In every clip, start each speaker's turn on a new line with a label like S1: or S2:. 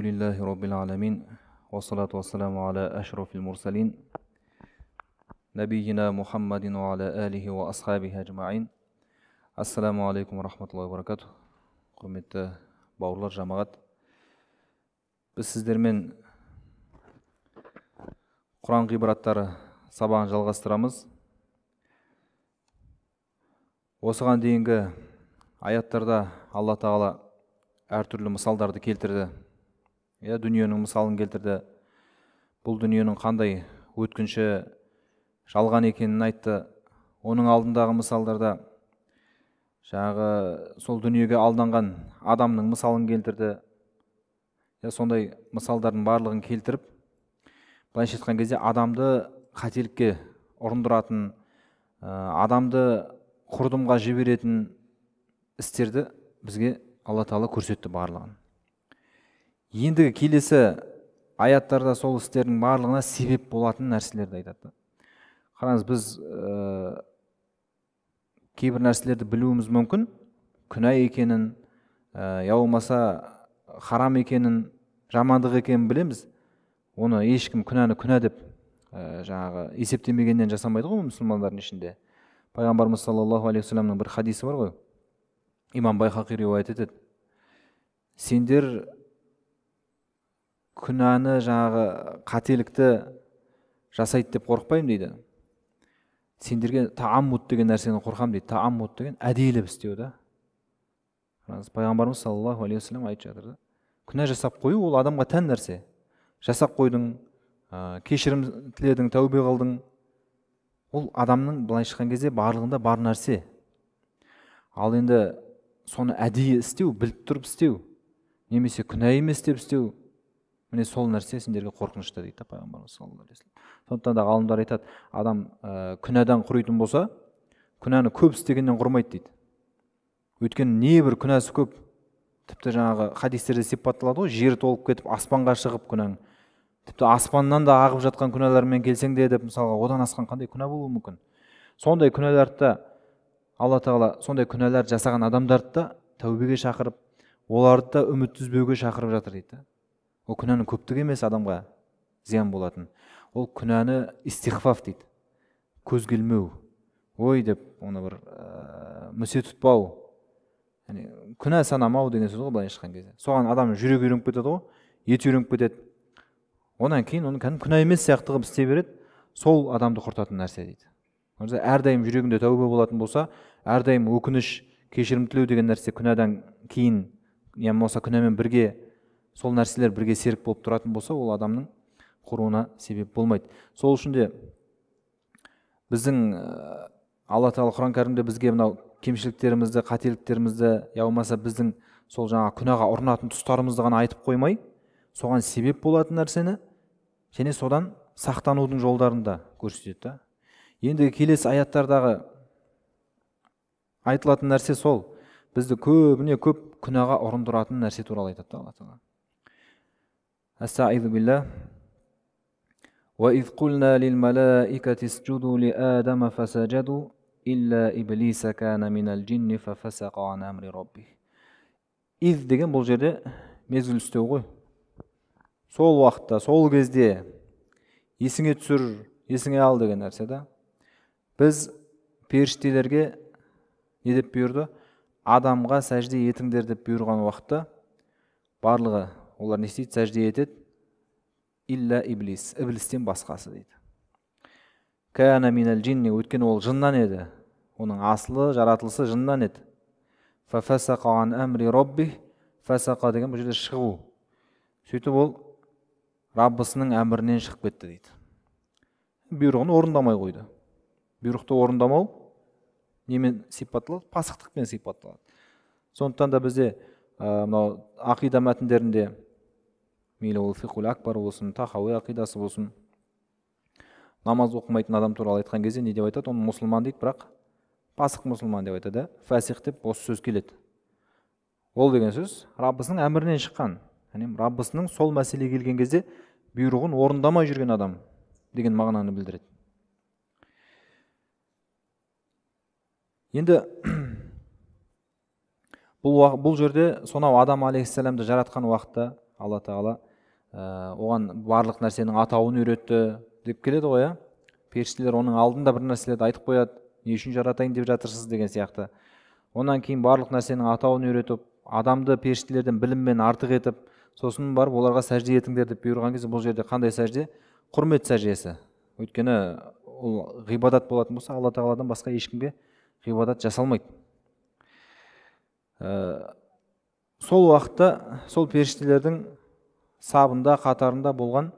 S1: Лиллахи роббил аламин, уассалату вассаламу аля ашрафил мурсалин, набийина Мухаммадин уа аля алихи уа асхабихи ажмаин. Ассаламу алейкум уа рахматуллахи уа баракатух. Құрметті бауырлар, жамағат, біз сіздермен Құран ғибраттары сабағын жалғастырамыз. Осыған дейінгі аяттарда Алла Тағала әртүрлі мысалдарды келтірді. Я дүниенің мысалын келтірді. Бұл дүниенің қандай өткінші жалған екенін айтты. Оның алдындағы мысалдарда жаңағы сол дүниеге алданған адамның мысалын келтірді. Я сондай мысалдардың барлығын келтіріп, былайша айтқан кезде адамды қателікке ұрындыратын, адамды құрдымға жіберетін істерді бізге Алла Тағала көрсетті барлығын. Ендігі келесі аяттарда сол істердің барлығына себеп болатын нәрселерді айтады. Қараңыз, біз кейбір нәрселерді білуіміз мүмкін, күнә екенін, я болмаса харам екенін, жамандық екенін білеміз. Оны ешкім күнәні күнә деп жаңағы есептемегеннен жасамайды ғой мұсылмандардың ішінде. Пайғамбарымыз саллаллаху алейхи уассаламның бір хадисі бар ғой, Имам Байхақи риуаят етеді. Сендер күнәні, жаңағы қателікті жасайды деп қорықпаймын дейді. Сендерге тааммуд деген нәрсені қорқамын дейді. Тааммуд деген әдейілеп істеу да. Пайғамбарымыз саллаллаху алейхи уассалам айтып жатыр да. Күнә жасап қою ол адамға тән нәрсе. Жасап қойдың, кешірім тіледің, тәубе қылдың. Ол адамның былай шыққан кезде барлығында бар нәрсе. Ал енді соны әдейі істеу, біліп тұрып істеу, немесе күнә емес деп істеу, міне сол нәрсе сендерге қорқынышты дейді пайғамбарымыз саллаллаху алейхи уассалам. Сондықтан да ғалымдар айтады, адам күнәдан құритын болса, күнәні көп істегеннен құрмайды дейді. Өйткені небір күнәсі көп, тіпті жаңағы хадистерде сипатталады ғой, жер толып кетіп аспанға шығып күнәң, тіпті аспаннан да ағып жатқан күнәлармен келсең де деп, мысалға одан асқан қандай күнә болуы мүмкін. Сондай күнәларды Алла Тағала сондай күнәлар жасаған адамдарды да тәубеге шақырып, оларды да үміт үзбеуге шақырып жатыр дейді. Ол күнәнің көптігі емес адамға зиян болатын. Ол күнәні истихфаф дейді. Көз келмеу, ой деп оны бір місе тұтпау, яғни күнә санамау деген сөз ғой былай шыққан кезде. Соған адам жүрегі үйреніп кетеді ғой, еті үйреніп кетеді. Одан кейін оны кәдімгі күнә емес сияқты қылып істей береді. Сол адамды құртатын нәрсе дейді. Әрдайым жүрегінде тәубе болатын болса, әрдайым өкініш, кешірім тілеу деген нәрсе күнәдан кейін, я болмаса күнәмен бірге сол нәрселер бірге серік болып тұратын болса, ол адамның құруына себеп болмайды. Сол үшін де біздің Алла Тағала Құран Кәрімде бізге мынау кемшіліктерімізді, қателіктерімізді, я болмаса біздің сол жаңа күнәға ұрынатын тұстарымызды ғана айтып қоймай, соған себеп болатын нәрсені және содан сақтанудың жолдарын да көрсетеді да. Енді келесі аяттардағы айтылатын нәрсе сол, бізді көбіне көп күнәға ұрындыратын нәрсе туралы айтады да Алла Тағала. Астаизу билла. Уа из қулна лил малаикати исжуду ли Адама фасажаду илла иблиса кана минал джинни фафасака ан амри раббих. Из деген бұл жерде мезгіл үстеу ғой. Сол уақытта, сол кезде есіңе түсір, есіңе ал деген нәрсе да. Біз періштелерге не деп бұйырды? Адамға сәжде етіңдер деп бұйырған уақытта барлығы олар не істейді? Сәжде етеді. Илла иблис, иблистен басқасы дейді. Кана минал джинни, өйткені ол жыннан еді. Оның асылы, жаратылысы жыннан еді. Фафасақа ан амри раббих, фасақа деген бұл жерде шығу. Сөйтіп ол Раббысының әмірінен шығып кетті дейді. Бұйрығын орындамай қойды. Бұйрықты орындамау немен сипатталады? Пасықтықпен сипатталады. Сондықтан да бізде мынау ақида мәтіндерінде, мейлі ол фиқхул акбар болсын, тахауи ақидасы болсын, намаз оқымайтын адам туралы айтқан кезде не деп айтады? Оны мұсылман дейді, бірақ пасық мұсылман деп айтады. Фасиқ деп осы сөз келеді. Ол деген сөз Раббысының әмірінен шыққан, яғни Раббысының сол мәселеге келген кезде бұйрығын орындамай жүрген адам деген мағынаны білдіреді. Енді бұл жерде сонау Адам алейхиссаламды жаратқан уақытта Алла тағала оған барлық нәрсенің атауын үйретті деп келеді ғой, иә? Періштелер оның алдында бір нәрселерді айтып қояды, не үшін жаратайын деп жатырсыз деген сияқты. Онан кейін барлық нәрсенің атауын үйретіп, адамды періштелерден біліммен артық етіп, сосын барып оларға сәжде етіңдер деп бұйырған кезде, бұл жерде қандай сәжде? Құрмет сәждесі. Өйткені ол ғибадат болатын болса, Алла тағаладан басқа ешкімге ғибадат жасалмайды. Сол уақытта сол періштелердің сабында, қатарында болған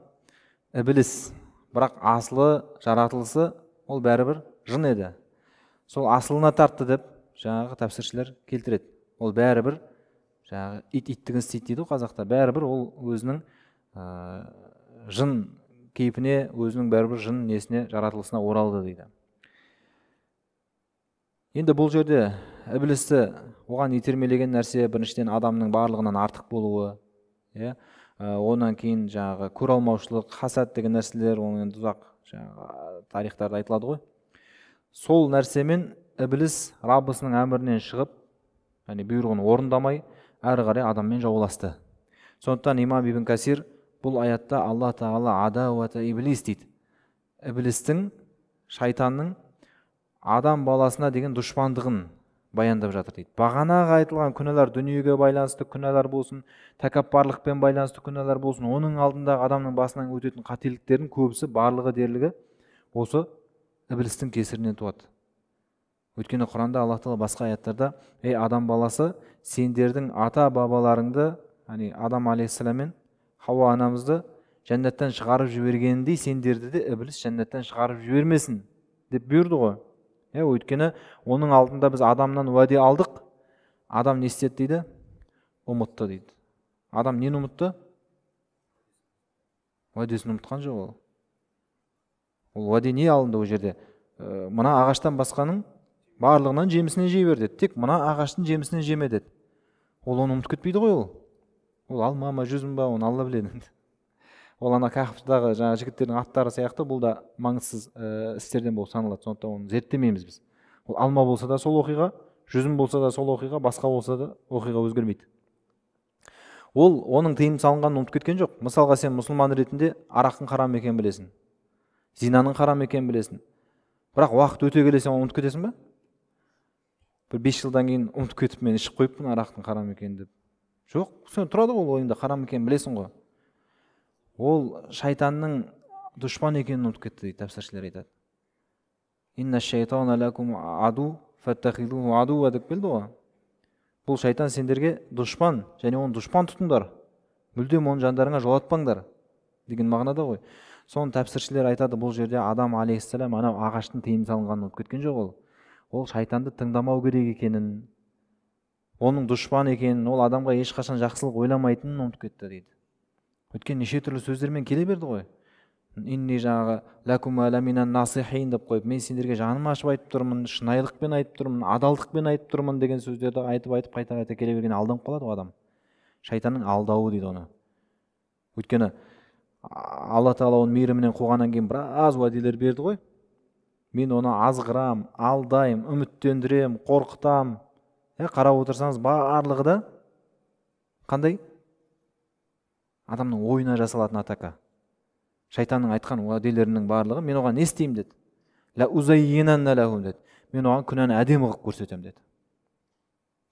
S1: ібіліс, бірақ асылы, жаратылысы ол бәрібір жын еді. Сол асылына тартты деп жаңағы тәпсіршілер келтіреді. Ол бәрібір жаңағы ит иттігін істейді дейді ғой қазақта. Бәрібір ол өзінің жын кейпіне, өзінің бәрібір жын несіне, жаратылысына оралды дейді. Енді бұл жерде ібілісті оған итермелеген нәрсе біріншіден адамның барлығынан артық болуы, иә? Онан кейін жаңағы көре алмаушылық, хасад деген нәрселер, оның енді ұзақ жаңағы тарихтарда айтылады ғой. Сол нәрсемен ібіліс Раббысының әмірінен шығып, яғни бұйрығын орындамай, әрі қарай адаммен жауласты. Сондықтан имам Ибн Касир бұл аятта Алла тағала адауата иблис дейді. Ібілістің, шайтанның адам баласына деген дұшпандығын баяндап жатыр дейді. Бағанағы айтылған күнәлар дүниеге байланысты күнәлар болсын, тәкаппарлықпен байланысты күнәлар болсын, оның алдындағы адамның басынан өтетін қателіктердің көбісі, барлығы дерлігі осы ібілістің кесірінен туады. Өйткені Құранда Алла тағала басқа аяттарда, ей адам баласы, сендердің ата бабаларыңды, яғни Адам алейхиссалам мен Хауа анамызды жәннаттан шығарып жібергеніндей сендерді де ібіліс жәннаттан шығарып жібермесін деп бұйырды ғой. Өйткені оның алдында біз адамнан уәде алдық. Адам не істеді дейді? Ұмытты дейді. Адам нені ұмытты? Уәдесін ұмытқан жоқ ол. Ол уәде не алынды ол жерде? Мына ағаштан басқаның барлығынан жемісінен жей бер деді. Тек мына ағаштың жемісінен жеме деді. Ол оны ұмытып кетпейді ғой ол. Ол алма ма, жүзім ба, оны Алла біледі. Ол ана Кахфтағы жаңа жігіттердің аттары сияқты, бұл да маңызсыз істерден болып саналады. Сондықтан оны зерттемейміз біз. Ол алма болса да сол оқиға, жүзім болса да сол оқиға, басқа болса да оқиға өзгермейді. Ол оның тыйым салынғанын ұмытып кеткен жоқ. Мысалға сен мұсылман ретінде арақтың харам екенін білесің, зинаның харам екенін білесің. Бірақ уақыт өте келе сен оны ұмытып кетесің ба? Бір 5 жылдан кейін ұмытып кетіп, мен ішіп қойыппын арақтың харам екенін деп. Жоқ, сен тұрады ғой ол ойыңда, харам екенін білесің ғой. Ол шайтанның дұшпан екенін ұмытып кетті дейді тәпсіршілер айтады. Инна шайтана лакум аду фаттахидуху адуа деп келді ғой. Бұл шайтан сендерге дұшпан, және оны дұшпан тұтыңдар. Мүлдем оның жандарыңа жолатпаңдар деген мағынада ғой. Соны тәпсіршілер айтады, бұл жерде Адам алейхиссалам анау ағаштың тыйым салынғанын ұмытып кеткен жоқ ол. Ол шайтанды тыңдамау керек екенін, оның дұшпан екенін, ол адамға ешқашан жақсылық ойламайтынын ұмытып кетті дейді. Өйткені неше түрлі сөздермен келе берді ғой. Инни жаңағы лакума ламинан насихин деп қойып, мен сендерге жаным ашып айтып тұрмын, шынайылықпен айтып тұрмын, адалдықпен айтып тұрмын деген сөздерді айтып-айтып қайта-қайта келе берген алданып қалады ғой адам. Шайтанның алдауы дейді оны. Өйткені Алла тағала оның мейірімінен қуғаннан кейін біраз уәделер берді ғой. Мен оны азғырам, алдайым, үміттендірем, қорқытам. Қарап отырсаңыз барлығы да қандай? Адамның ойына жасалатын атака. Шайтанның айтқан уәделерінің барлығы, мен оған не істеймін деді. Ла узаййинанна лахум деді. Мен оған күнәні әдемі қылып көрсетемін деді.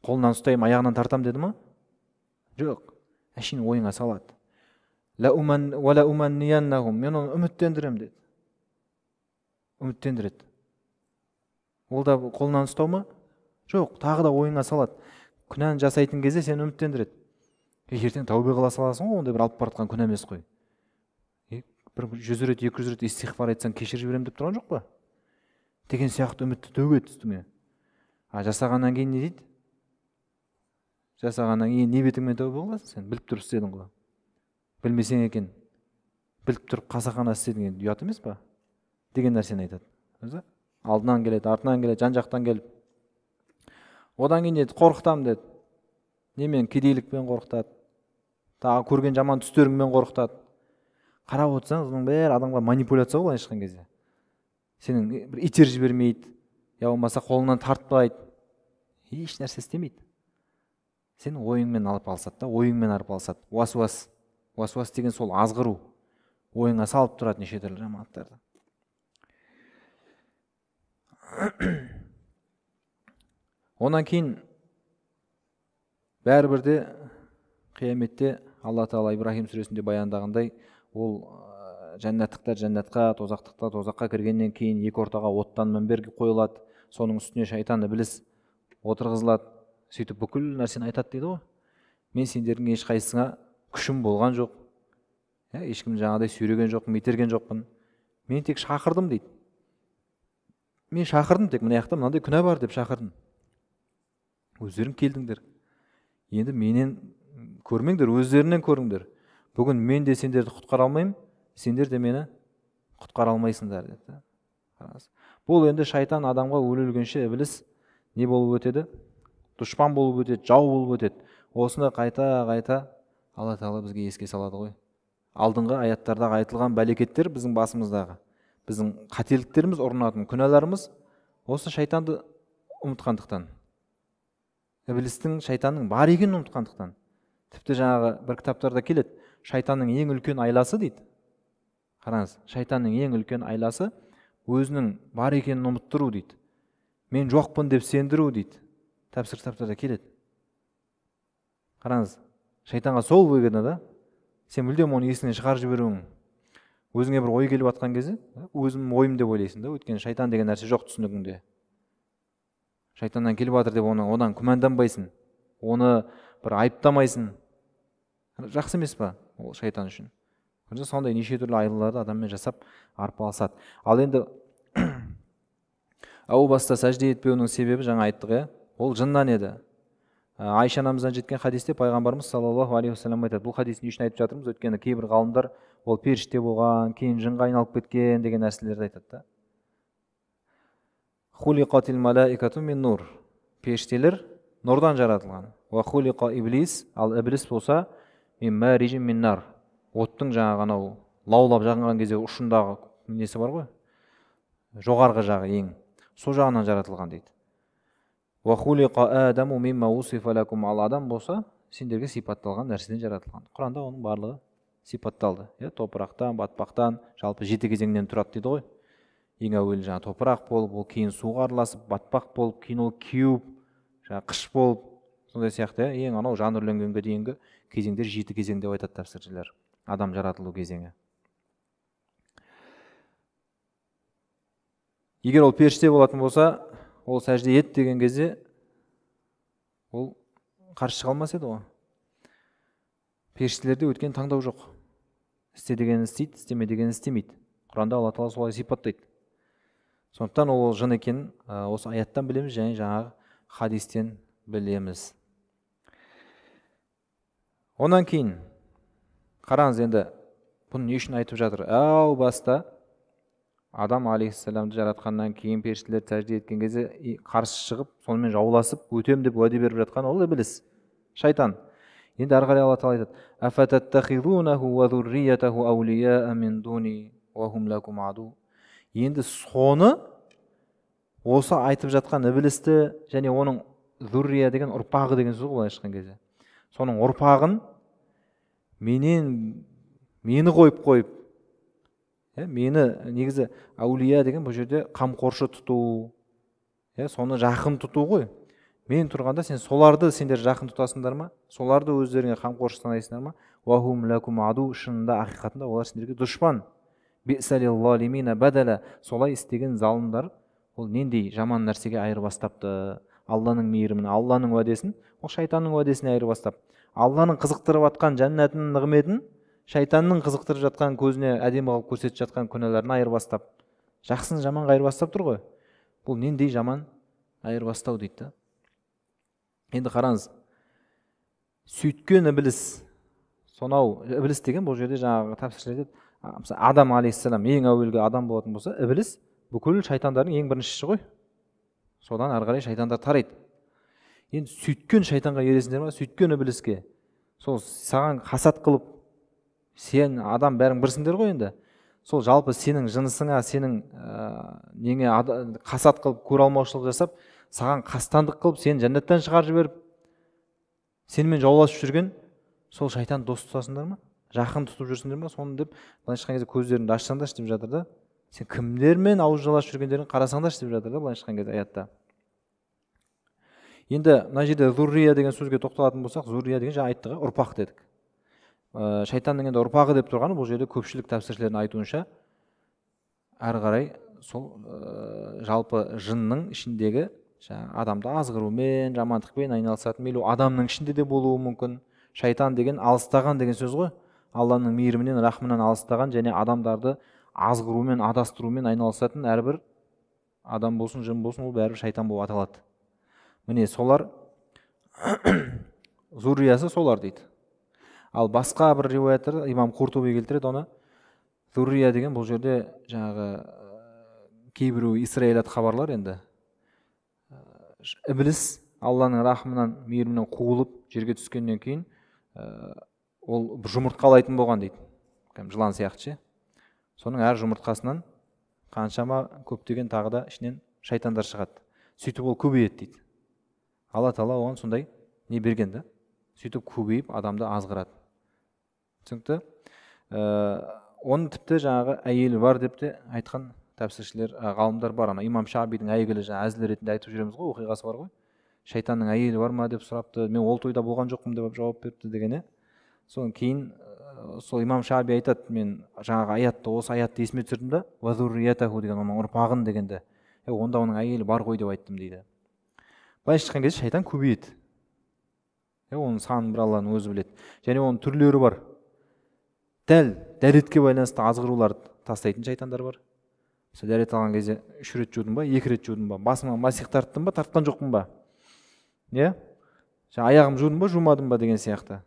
S1: Қолынан ұстаймын, аяғынан тартам деді ма? Жоқ. Әшейін ойыңа салады. Ла уманнияннахум. Мен оны үміттендіремін деді. Үміттендіреді. Ол да қолынан ұстау ма? Жоқ, тағы да ойыңа салады. Күнәні жасайтын кезде сені үміттендіреді. Ертең тәубе қыла саласың ғой, ондай бір алып бара жатқан күнә емес қой. Бір 100 рет, 200 рет истиғфар айтсаң кешіріп жіберемін деп тұрған жоқ па? Деген сияқты үмітті төгеді үстіңе. А жасағаннан кейін не дейді? Жасағаннан кейін не бетіңмен тәубе қыласың сен? Біліп тұрып істедің ғой. Білмесең екен, біліп тұрып қасақана істедің, енді ұят емес па? Деген нәрсені айтады. Өзі алдынан келеді, артынан келеді, жан-жақтан келіп. Одан кейін деді, қорқытам деді. Немен? Кедейлікпен қорқытады. Тағы көрген жаман түстеріңмен қорқытады. Қарап отырсаңыз, бұның бәрі адамға манипуляция ғой былайша айтқан кезде. Сенің бір итер жібермейді, я болмаса қолынан тартпайды. Еш нәрсе істемейді. Сен ойыңмен алып алсады да, ойыңмен арпалысады. Уас-уас. Уасуас деген сол азғыру, ойыңа салып тұрады неше түрлі жамандықтарды. Онан кейін бәрібір де қияметте Алла Тағала Ибраһим сүресінде баяндағандай, ол жәннаттықтар жәннатқа, тозақтықтар тозаққа кіргеннен кейін екі ортаға оттан мінбер қойылады, соның үстіне шайтан ібіліс отырғызылады. Сөйтіп бүкіл нәрсені айтады дейді ғой. Мен сендердің ешқайсысыңа күшім болған жоқ, ешкім жаңағыдай сүйреген жоқпын, итерген жоқпын. Мен тек шақырдым дейді. Мен шақырдым тек, мына жақта мынандай күнә бар деп шақырдым. Өздерің келдіңдер. Енді менен көрмеңдер, өздерінен көріңдер. Бүгін мен де сендерді құтқара алмаймын, сендер де мені құтқара алмайсыңдар деді. Бұл енді шайтан адамға өле-өлгенше ібіліс не болып өтеді? Дұшпан болып өтеді, жау болып өтеді. Осыны қайта-қайта Алла Тағала бізге еске салады ғой. Алдыңғы аяттардағы айтылған бәлекеттер біздің басымыздағы, біздің қателіктеріміз, ұрынатын күнәларымыз осы шайтанды ұмытқандықтан, ібілістің, шайтанның бар екенін ұмытқандықтан. Тіпті жаңағы бір кітаптарда келеді, шайтанның ең үлкен айласы дейді. Қараңыз, шайтанның ең үлкен айласы өзінің бар екенін ұмыттыру дейді. Мен жоқпын деп сендіру дейді. Тәпсір кітаптарда келеді. Қараңыз, шайтанға сол выгодно да. Сен мүлдем оны есіңнен шығарып жіберуің. Өзіңе бір ой келіп атқан кезде, өзім ойым деп ойлайсың да, өйткені шайтан деген нәрсе жоқ түсінігіңде. Шайтаннан келіп жатыр деп оны одан күмәнданбайсың, оны бір айыптамайсың. Жақсы емес па ол шайтан үшін? Сондай неше түрлі айлаларды адаммен жасап арпалысады. Ал енді әу баста сәжде етпеуінің себебі жаңа айттық, иә? Ол жыннан еді. Айша анамыздан жеткен хадисте пайғамбарымыз саллаллаху алейхи уассалам айтады. Бұл хадисті не үшін айтып жатырмыз? Өйткені кейбір ғалымдар ол періште болған, кейін жынға айналып кеткен деген нәрселерді айтады да. Хулиқатил малаикату мин нур. Періштелер нұрдан жаратылған. Уа хулиқа иблис, ал ібіліс болса мин марижин мин нар. Оттың жаңағы анау лаулап жанған кезде ұшындағы несі бар ғой, жоғарғы жағы ең, сол жағынан жаратылған дейді. Уа хулиқа адаму мимма усифа лакум, ал адам болса сендерге сипатталған нәрседен жаратылған. Құранда оның барлығы сипатталды. Топырақтан, батпақтан, жалпы жеті кезеңнен тұрады дейді ғой. Ең әуелі жаңа топырақ болып, ол кейін суға араласып, батпақ болып, кейін ол кеуіп, жаңа қыш болып, сондай сияқты, ең анау жан үрленгенге дейінгі кезеңдер жеті кезең деп айтады тәпсіршілер. Адам жаратылу кезеңі. Егер ол періште болатын болса, ол сәжде ет деген кезде ол қарсы шыға алмас еді ғой. Періштелерде өткен таңдау жоқ. Істе дегенін істейді, істеме дегенін істемейді. Құранда Алла Тағала солай сипаттайды. Сондықтан ол жын екенін осы аяттан білеміз және жаңағы хадистен білеміз. Онан кейін қараңыз енді бұны не үшін айтып жатыр? Әу баста Адам алейхиссаламды жаратқаннан кейін періштелер сәжде еткен кезде қарсы шығып, сонымен жауласып, өтем деп уәде беріп жатқан ол ібіліс, шайтан. Енді ары қарай Алла Тағала айтады: «Афататтахизунаху ва зурриятаху аулияа мин дуни ва хум лакум аду». Енді соны осы айтып жатқан ібілісті және оның зуррия деген ұрпағы деген сөз ғой былайша айтқан кезде. Соның ұрпағын менен мені қойып қойып, мені негізі әулия деген бұл жерде қамқоршы тұту, соны жақын тұту ғой. Мен тұрғанда сен соларды сендер жақын тұтасыңдар ма? Соларды өздеріңе қамқоршы санайсыңдар ма? Уахум лакум аду, шынында ақиқатында олар сендерге дұшпан. Би'са лил-залимина бадала. Солай істеген залымдар ол нендей жаман нәрсеге айырбастапты? Алланың мейірімін, Алланың уәдесін, ол шайтанның уәдесіне айырбастап, Алланың қызықтырып атқан жәннатының нығметін шайтанның қызықтырып жатқан көзіне әдемі қылып көрсетіп жатқан күнәларын айырбастап, жақсыны жаманға айырбастап тұр ғой. Бұл нендей жаман айырбастау дейді да. Енді қараңыз, сөйткен ібіліс, сонау ібіліс деген бұл жерде жаңағы тәпсіршілер айтады, мысалы Адам алейхиссалам ең әуелгі адам болатын болса, ібіліс бүкіл шайтандардың ең біріншісі ғой. Содан ары қарай шайтандар тарайды. Енді сөйткен шайтанға ересіңдер ма? Сөйткен ібіліске, сол саған хасад қылып, сен адам бәрің бірсіңдер ғой енді. Сол жалпы сенің жынысыңа, сенің неңе қасат қылып, көре алмаушылық жасап, саған қастандық қылып, сені жәннаттан шығарып жіберіп, сенімен жауласып жүрген сол шайтан дос тұтасыңдар ма? Жақын тұтып жүрсіңдер ма соны деп, былайша айтқан кезде көздеріңді ашсаңдаршы деп жатыр да. Сен кімдермен ауыз жаласып жүргендерін қарасаңдаршы деп жатыр да, былайша айтқан кезде аятта. Енді мына жерде зуррия деген сөзге тоқталатын болсақ, зуррия деген жаңа айттық, ұрпақ дедік. Шайтанның енді ұрпағы деп тұрғаны бұл жерде көпшілік тәпсіршілердің айтуынша әрі қарай сол жалпы жынның ішіндегі жаңа адамды азғырумен, жамандықпен айналысатын, мейлі адамның ішінде де болуы мүмкін. Шайтан деген алыстаған деген сөз ғой. Алланың мейірімінен, рахымынан алыстаған және адамдарды азғырумен, адастырумен айналысатын әрбір адам болсын, жын болсын, ол бәрібір шайтан болып аталады. Міне солар зурриясы солар дейді. Ал басқа бір риуаяттар имам Қуртуби келтіреді оны. Зуррия деген бұл жерде жаңағы кейбіреу исраилят хабарлар енді. Ібіліс Алланың рахымынан, мейірімінен қуылып жерге түскеннен кейін ол жұмыртқалайтын болған дейді. Кәдімгі жылан сияқты ше. Соның әр жұмыртқасынан қаншама көптеген тағы да ішінен шайтандар шығады. Сөйтіп ол көбейеді дейді. Алла тағала оған сондай не берген да. Сөйтіп көбейіп адамды азғырады. Түсінікті? Оның тіпті жаңағы әйелі бар деп те айтқан тәпсіршілер, ғалымдар бар. Ана имам Шабидің әйгілі жаңа әзіл ретінде айтып жүреміз ғой, оқиғасы бар ғой. Шайтанның әйелі бар ма деп сұрапты, мен ол тойда болған жоқпын деп жауап беріпті деген. Содан кейін сол имам Шаби айтады, мен жаңағы аятты, осы аятты есіме түсірдім да, уазурриятаху деген оның ұрпағын дегенде, онда оның әйелі бар ғой деп айттым дейді. Былайша айтқан кезде шайтан көбейеді. Оның санын бір Алланың өзі біледі. Және оның түрлері бар. Дәл дәретке байланысты азғыруларды тастайтын шайтандар бар. Мысалы, дәрет алған кезде 3 рет жудым ба, 2 рет жудым ба, басыма масих тарттым ба, тартқан жоқпын ба? Иә? Аяғым жудым ба, жумадым ба деген сияқты.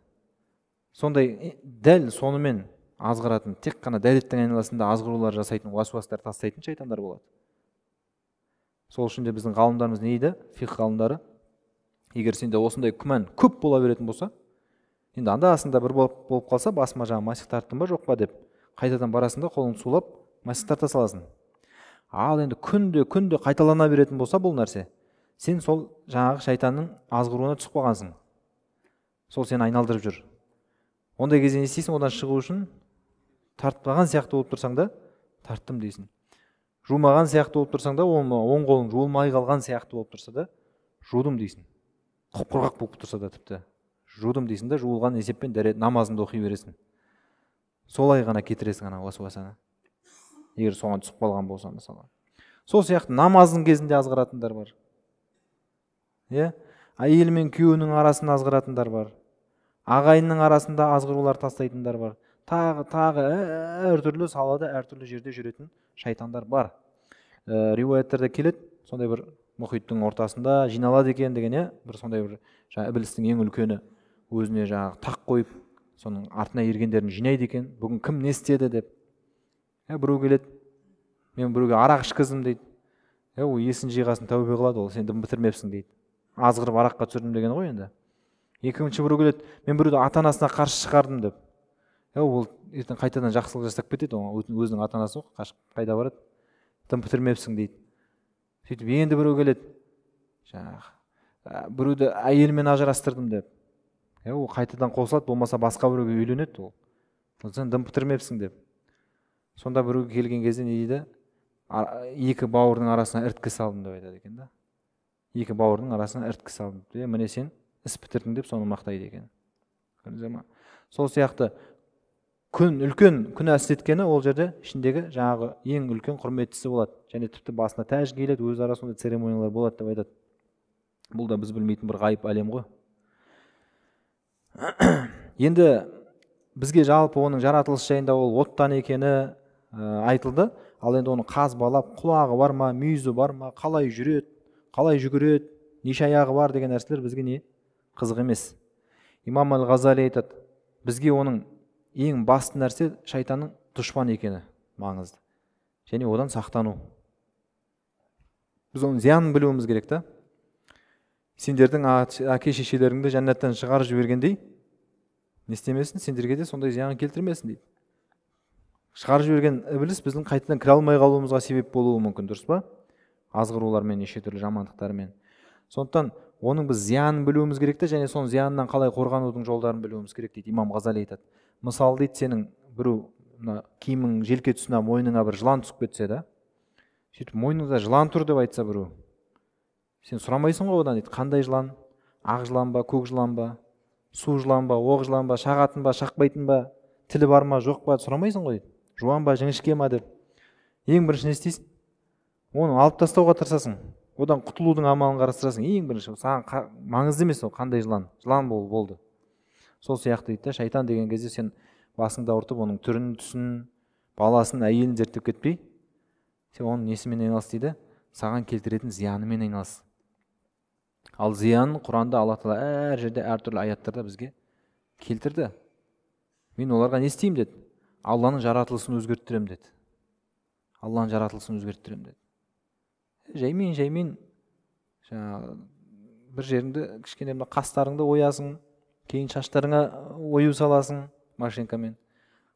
S1: Сондай дәл сонымен азғыратын, тек қана дәреттің айналасында азғырулар жасайтын, уасуастар тастайтын шайтандар болады. Сол үшін де біздің ғалымдарымыз не дейді? Фиқх ғалымдары, егер сенде осындай күмән көп бола беретін болса, енді анда-санда бір болып қалса, басыма жаңа масих тарттым ба, жоқ па деп, қайтадан барасың да қолыңды сулап, масих тарта саласың. Ал енді күнде қайталана беретін болса бұл нәрсе, сен сол жаңағы шайтанның азғыруына түсіп қалғансың. Сол сені айналдырып жүр. Ондай кезде не істейсің? Одан шығу үшін тартпаған сияқты болып тұрсаң да, тарттым дейсің. Жумаған сияқты болып тұрсаң да, оң қолың жуылмай қалған сияқты болып тұрса да, жудым дейсің. Құп-құрғақ болып тұрса да тіпті жудым дейсің да, жуылған есеппен дәрет намазыңды оқи бересің. Солай ғана кетіресің ана уасуасаны. Егер соған түсіп қалған болса мысалы. Сол сияқты намаздың кезінде азғыратындар бар. Иә? Әйел мен күйеуінің арасында азғыратындар бар. Ағайынның арасында азғырулар тастайтындар бар. Тағы әртүрлі салада, әртүрлі жерде жүретін шайтандар бар. Риуаяттарда келеді, сондай бір мұхиттың ортасында жиналады екен деген, иә, бір сондай бір жаңа ібілістің ең үлкені өзіне жаңағы тақ қойып, соның артына ергендерін жинайды екен. Бүгін кім не істеді деп. Біреу келеді, мен біреуге арақ ішкіздім дейді. Ол есін жиғасын тәубе қылады, ол сен дым бітірмепсің дейді. Азғырып араққа түсірдім деген ғой енді. Екінші біреу келеді, мен біреуді ата-анасына қарсы шығардым деп. Ол ертең қайтадан жақсылық жасап кетеді, өзінің ата-анасы ғой, қашып қайда барады, дым бітірмепсің дейді. Сөйтіп енді біреу келеді, жаңағы біреуді әйелімен ажырастырдым деп. Ол қайтадан қосылады, болмаса басқа біреуге үйленеді ол. Сен дым бітірмепсің деп. Сонда біреуге келген кезде не дейді? Екі бауырдың арасына іріткі салдым деп айтады екен да. Екі бауырдың арасына іріткі салдым. Міне сен іс бітірдің деп соны мақтайды екен. Сол сияқты күн үлкен күнә істеткені ол жерде ішіндегі жаңағы ең үлкен құрметтісі болады. Және тіпті басына тәж киіледі, өзара сондай церемониялар болады деп айтады. Бұл да біз білмейтін бір ғайып әлем ғой. Енді бізге жалпы оның жаратылыс жайында ол оттан екені айтылды. Ал енді оны қазбалап, құлағы бар ма, мүйізі бар ма, қалай жүреді, қалай жүгіреді, неше аяғы бар деген нәрселер бізге не қызық емес. Имам Әл-Ғазали айтады, бізге оның ең басты нәрсе шайтанның дұшпан екені маңызды. Және одан сақтану. Біз оның зиянын білуіміз керек та. Сендердің әке шешелеріңді жәннаттан шығарып жібергендей, не істемесін, сендерге де сондай зиян келтірмесін дейді. Шығарып жіберген ібіліс біздің қайтадан кіре алмай қалуымызға себеп болуы мүмкін, дұрыс па? Азғырулармен, неше түрлі жамандықтармен. Сондықтан оның біз зиянын білуіміз керек те, және соның зиянынан қалай қорғанудың жолдарын білуіміз керек дейді. Имам Ғазали айтады. Мысалы дейді, сенің біреу мына киімің желке тұсына, мойныңа бір жылан түсіп кетсе да, сөйтіп мойныңда жылан тұр деп айтса біреу, сен сұрамайсың ғой одан дейді, қандай жылан, ақ жылан ба, көк жылан ба, су жылан ба, оқ жылан ба, шағатын ба, шақпайтын ба, тілі бар ма, жоқ па, сұрамайсың ғой дейді. Жуан ба, жіңішке ма деп. Ең бірінші не істейсің? Оны алып тастауға тырысасың. Одан құтылудың амалын қарастырасың. Ең бірінші саған маңызды емес ол қандай жылан, жылан болды. Сол сияқты дейді да, шайтан деген кезде сен басыңды ауыртып, оның түрін, түсін, баласын, әйелін зерттеп кетпей, сен оның несімен айналыс дейді, саған келтіретін зиянымен айналыс. Ал зиянын Құранда Алла тағала әр жерде әртүрлі аяттарда бізге келтірді. Мен оларға не істеймін деді? Алланың жаратылысын өзгерттіремін деді. Алланың жаратылысын өзгерттіремін деді. Жаймен, жаймен жаңағы бір жеріңді кішкене мына қастарыңды оясың, кейін шаштарыңа ою саласың машинкамен.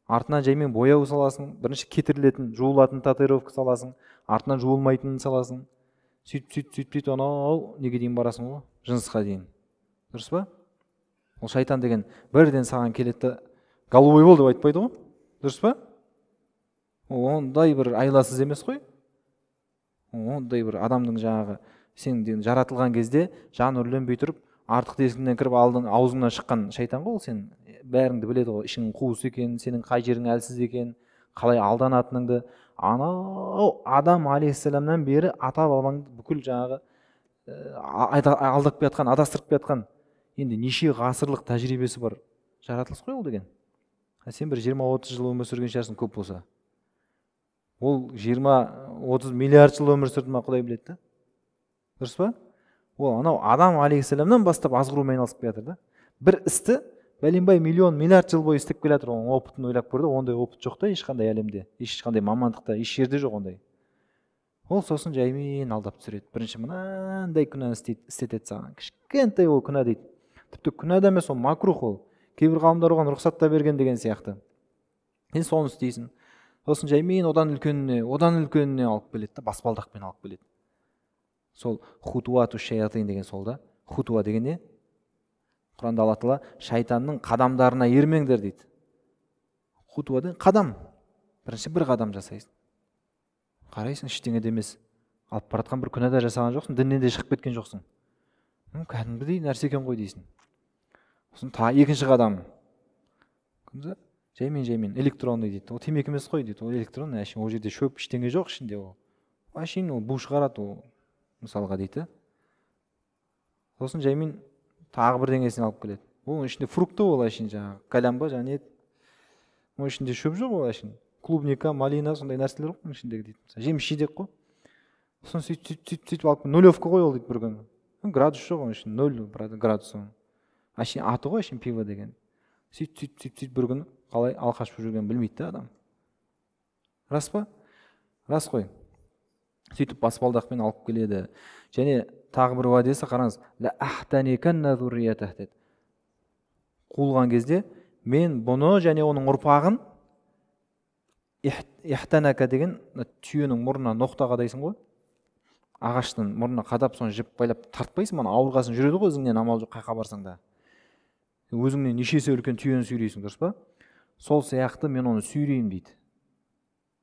S1: Артынан жаймен бояу саласың, бірінші кетірілетін, жуылатын татуировка саласың, артынан жуылмайтынын саласың. Сөйтіп, сөйтіп, сөйтіп, сөйтіп анау неге дейін барасың ғой? Жынысқа дейін. Дұрыс па? Ол шайтан деген бірден саған келеді, голубой бол деп айтпайды ғой. Дұрыс па? Ол ондай бір айласыз емес қой. Ондай бір адамның жаңағы сен деген жаратылған кезде жан үрленбей тұрып, артық тесігіңнен кіріп алдың, аузыңнан шыққан шайтан ғой ол, сен бәріңді біледі ғой, ішің қуыс екен, сенің қай жерің әлсіз екен, қалай алданатыныңды. Анау Адам алейхиссаламнан бері ата бабаңды бүкіл жаңағы алдап келе жатқан, адастырып келе жатқан енді неше ғасырлық тәжірибесі бар жаратылыс қой ол деген. Сен бір 20-30 жыл өмір сүрген шығарсың көп болса. Ол 20-30 миллиард жыл өмір сүрді ма, Құдай біледі да. Дұрыс па? Ол анау Адам алейхиссаламнан бастап азғырумен айналысып келе жатыр да. Бір істі бәленбай миллион, миллиард жыл бойы істеп келе жатыр, оның опытын ойлап көрді, ондай опыт жоқ та ешқандай әлемде, ешқандай мамандықта, еш жерде жоқ ондай. Ол сосын жаймен алдап түсіреді. Бірінші мынандай күнәні істетеді саған. Кішкентай ол күнә дейді. Тіпті күнә да емес, ол макрух ол. Кейбір ғалымдар оған рұқсат та берген деген сияқты. Сен соны істейсің. Сосын жаймен одан үлкеніне, одан үлкеніне алып келеді да, баспалдақпен алып келеді. Сол хутуату шаятин деген сол да. Хутуа деген не? Құранда Алла тағала шайтанның қадамдарына ермеңдер дейді. Хутуа деген қадам. Бірінші бір қадам жасайсың. Қарайсың, ештеңе де емес. Алып бара жатқан бір күнә да жасаған жоқсың, діннен де шығып кеткен жоқсың. Кәдімгідей нәрсе екен ғой дейсің. Сосын екінші қадам. Жаймен, жаймен, электронный дейді. Ол темекі емес қой дейді. Ол электронный, әшейін ол жерде шөп ештеңе жоқ ішінде ол. Әшейін ол бу шығарады ол, мысалға дейді. Сосын жаймен тағы бірдеңесін алып келеді. Оның ішінде фрукты ол әшейін жаңағы кальян ба, жаңа не еді. Оның ішінде шөп жоқ ол әшейін. Клубника, малина сондай нәрселер ғой оның ішіндегі дейді. Мысалы, жеміс жидек қой. Сосын сөйтіп, сөйтіп, сөйтіп, сөйтіп алып, нулевка ғой ол дейді бір күні. Градус жоқ оның ішінде, 0 градус оның. Әшейін аты ғой әшейін пиво деген. Сөйтіп, сөйтіп, сөйтіп, сөйтіп бір күні қалай алқаш болып жүргенін білмейді да адам. Рас па? Рас қой. Сөйтіп баспалдақпен алып келеді. Және тағы бір уәдесі қараңыз, ла ахтаниканна зурриятах деді. Қуылған кезде мен бұны және оның ұрпағын, ихтанака деген түйенің мұрнына ноқта қадайсың ғой. Ағаштың мұрнына қадап, соны жіп байлап тартпайсың, ана ауырғасын жүреді ғой ізіңнен, амал жоқ, қайқа барсаң да. Өзіңнен неше есе үлкен түйені сүйрейсің, дұрыс па? Сол сияқты мен оны сүйреймін дейді.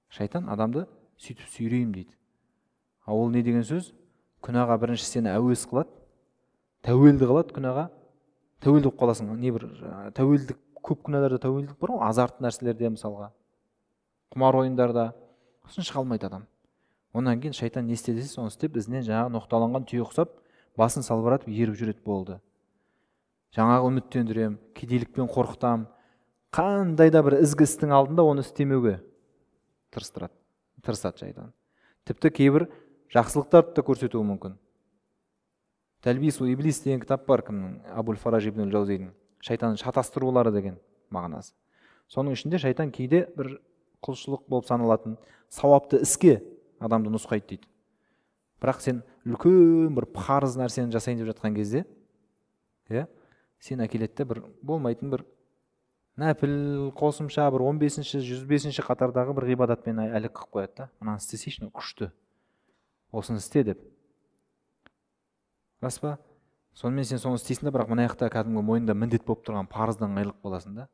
S1: Шайтан адамды сөйтіп сүйреймін дейді. Ал ол не деген сөз? Күнәға бірінші сені әуес қылады, тәуелді қылады күнәға. Тәуелді болып қаласың. Не бір тәуелдік, көп күнәларда тәуелдік бар ғой, азартты нәрселерде мысалға, құмар ойындарда. Сосын шыға алмайды адам. Онан кейін шайтан не істе десе, соны істеп, ізінен жаңағы ноқталанған түйе ұқсап, басын салбыратып еріп жүреді болды. Жаңағы үміттендірем, кедейлікпен қорқытам, қандай да бір ізгі істің алдында оны істемеуге тырыстырады, тырысады шайтан. Тіпті кейбір жақсылықтарды да көрсетуі мүмкін. Тәлбису иблис деген кітап бар, кімнің? Абул Фараж ибн Жаузидің. Шайтанның шатастырулары деген мағынасы. Соның ішінде шайтан кейде бір құлшылық болып саналатын сауапты іске адамды нұсқайды дейді. Бірақ сен үлкен бір парыз нәрсені жасайын деп жатқан кезде, иә, сен әкеледі де бір болмайтын бір нәпіл қосымша бір 15-ші, 105-ші қатардағы бір ғибадатпен әлі қылып қояды да. Мынаны істесейші, күшті. Осыны істе деп. Рас па? Сонымен сен соны істейсің да, бірақ мына жақта кәдімгі мойнында міндет болып тұрған парыздан айырылып қаласың да.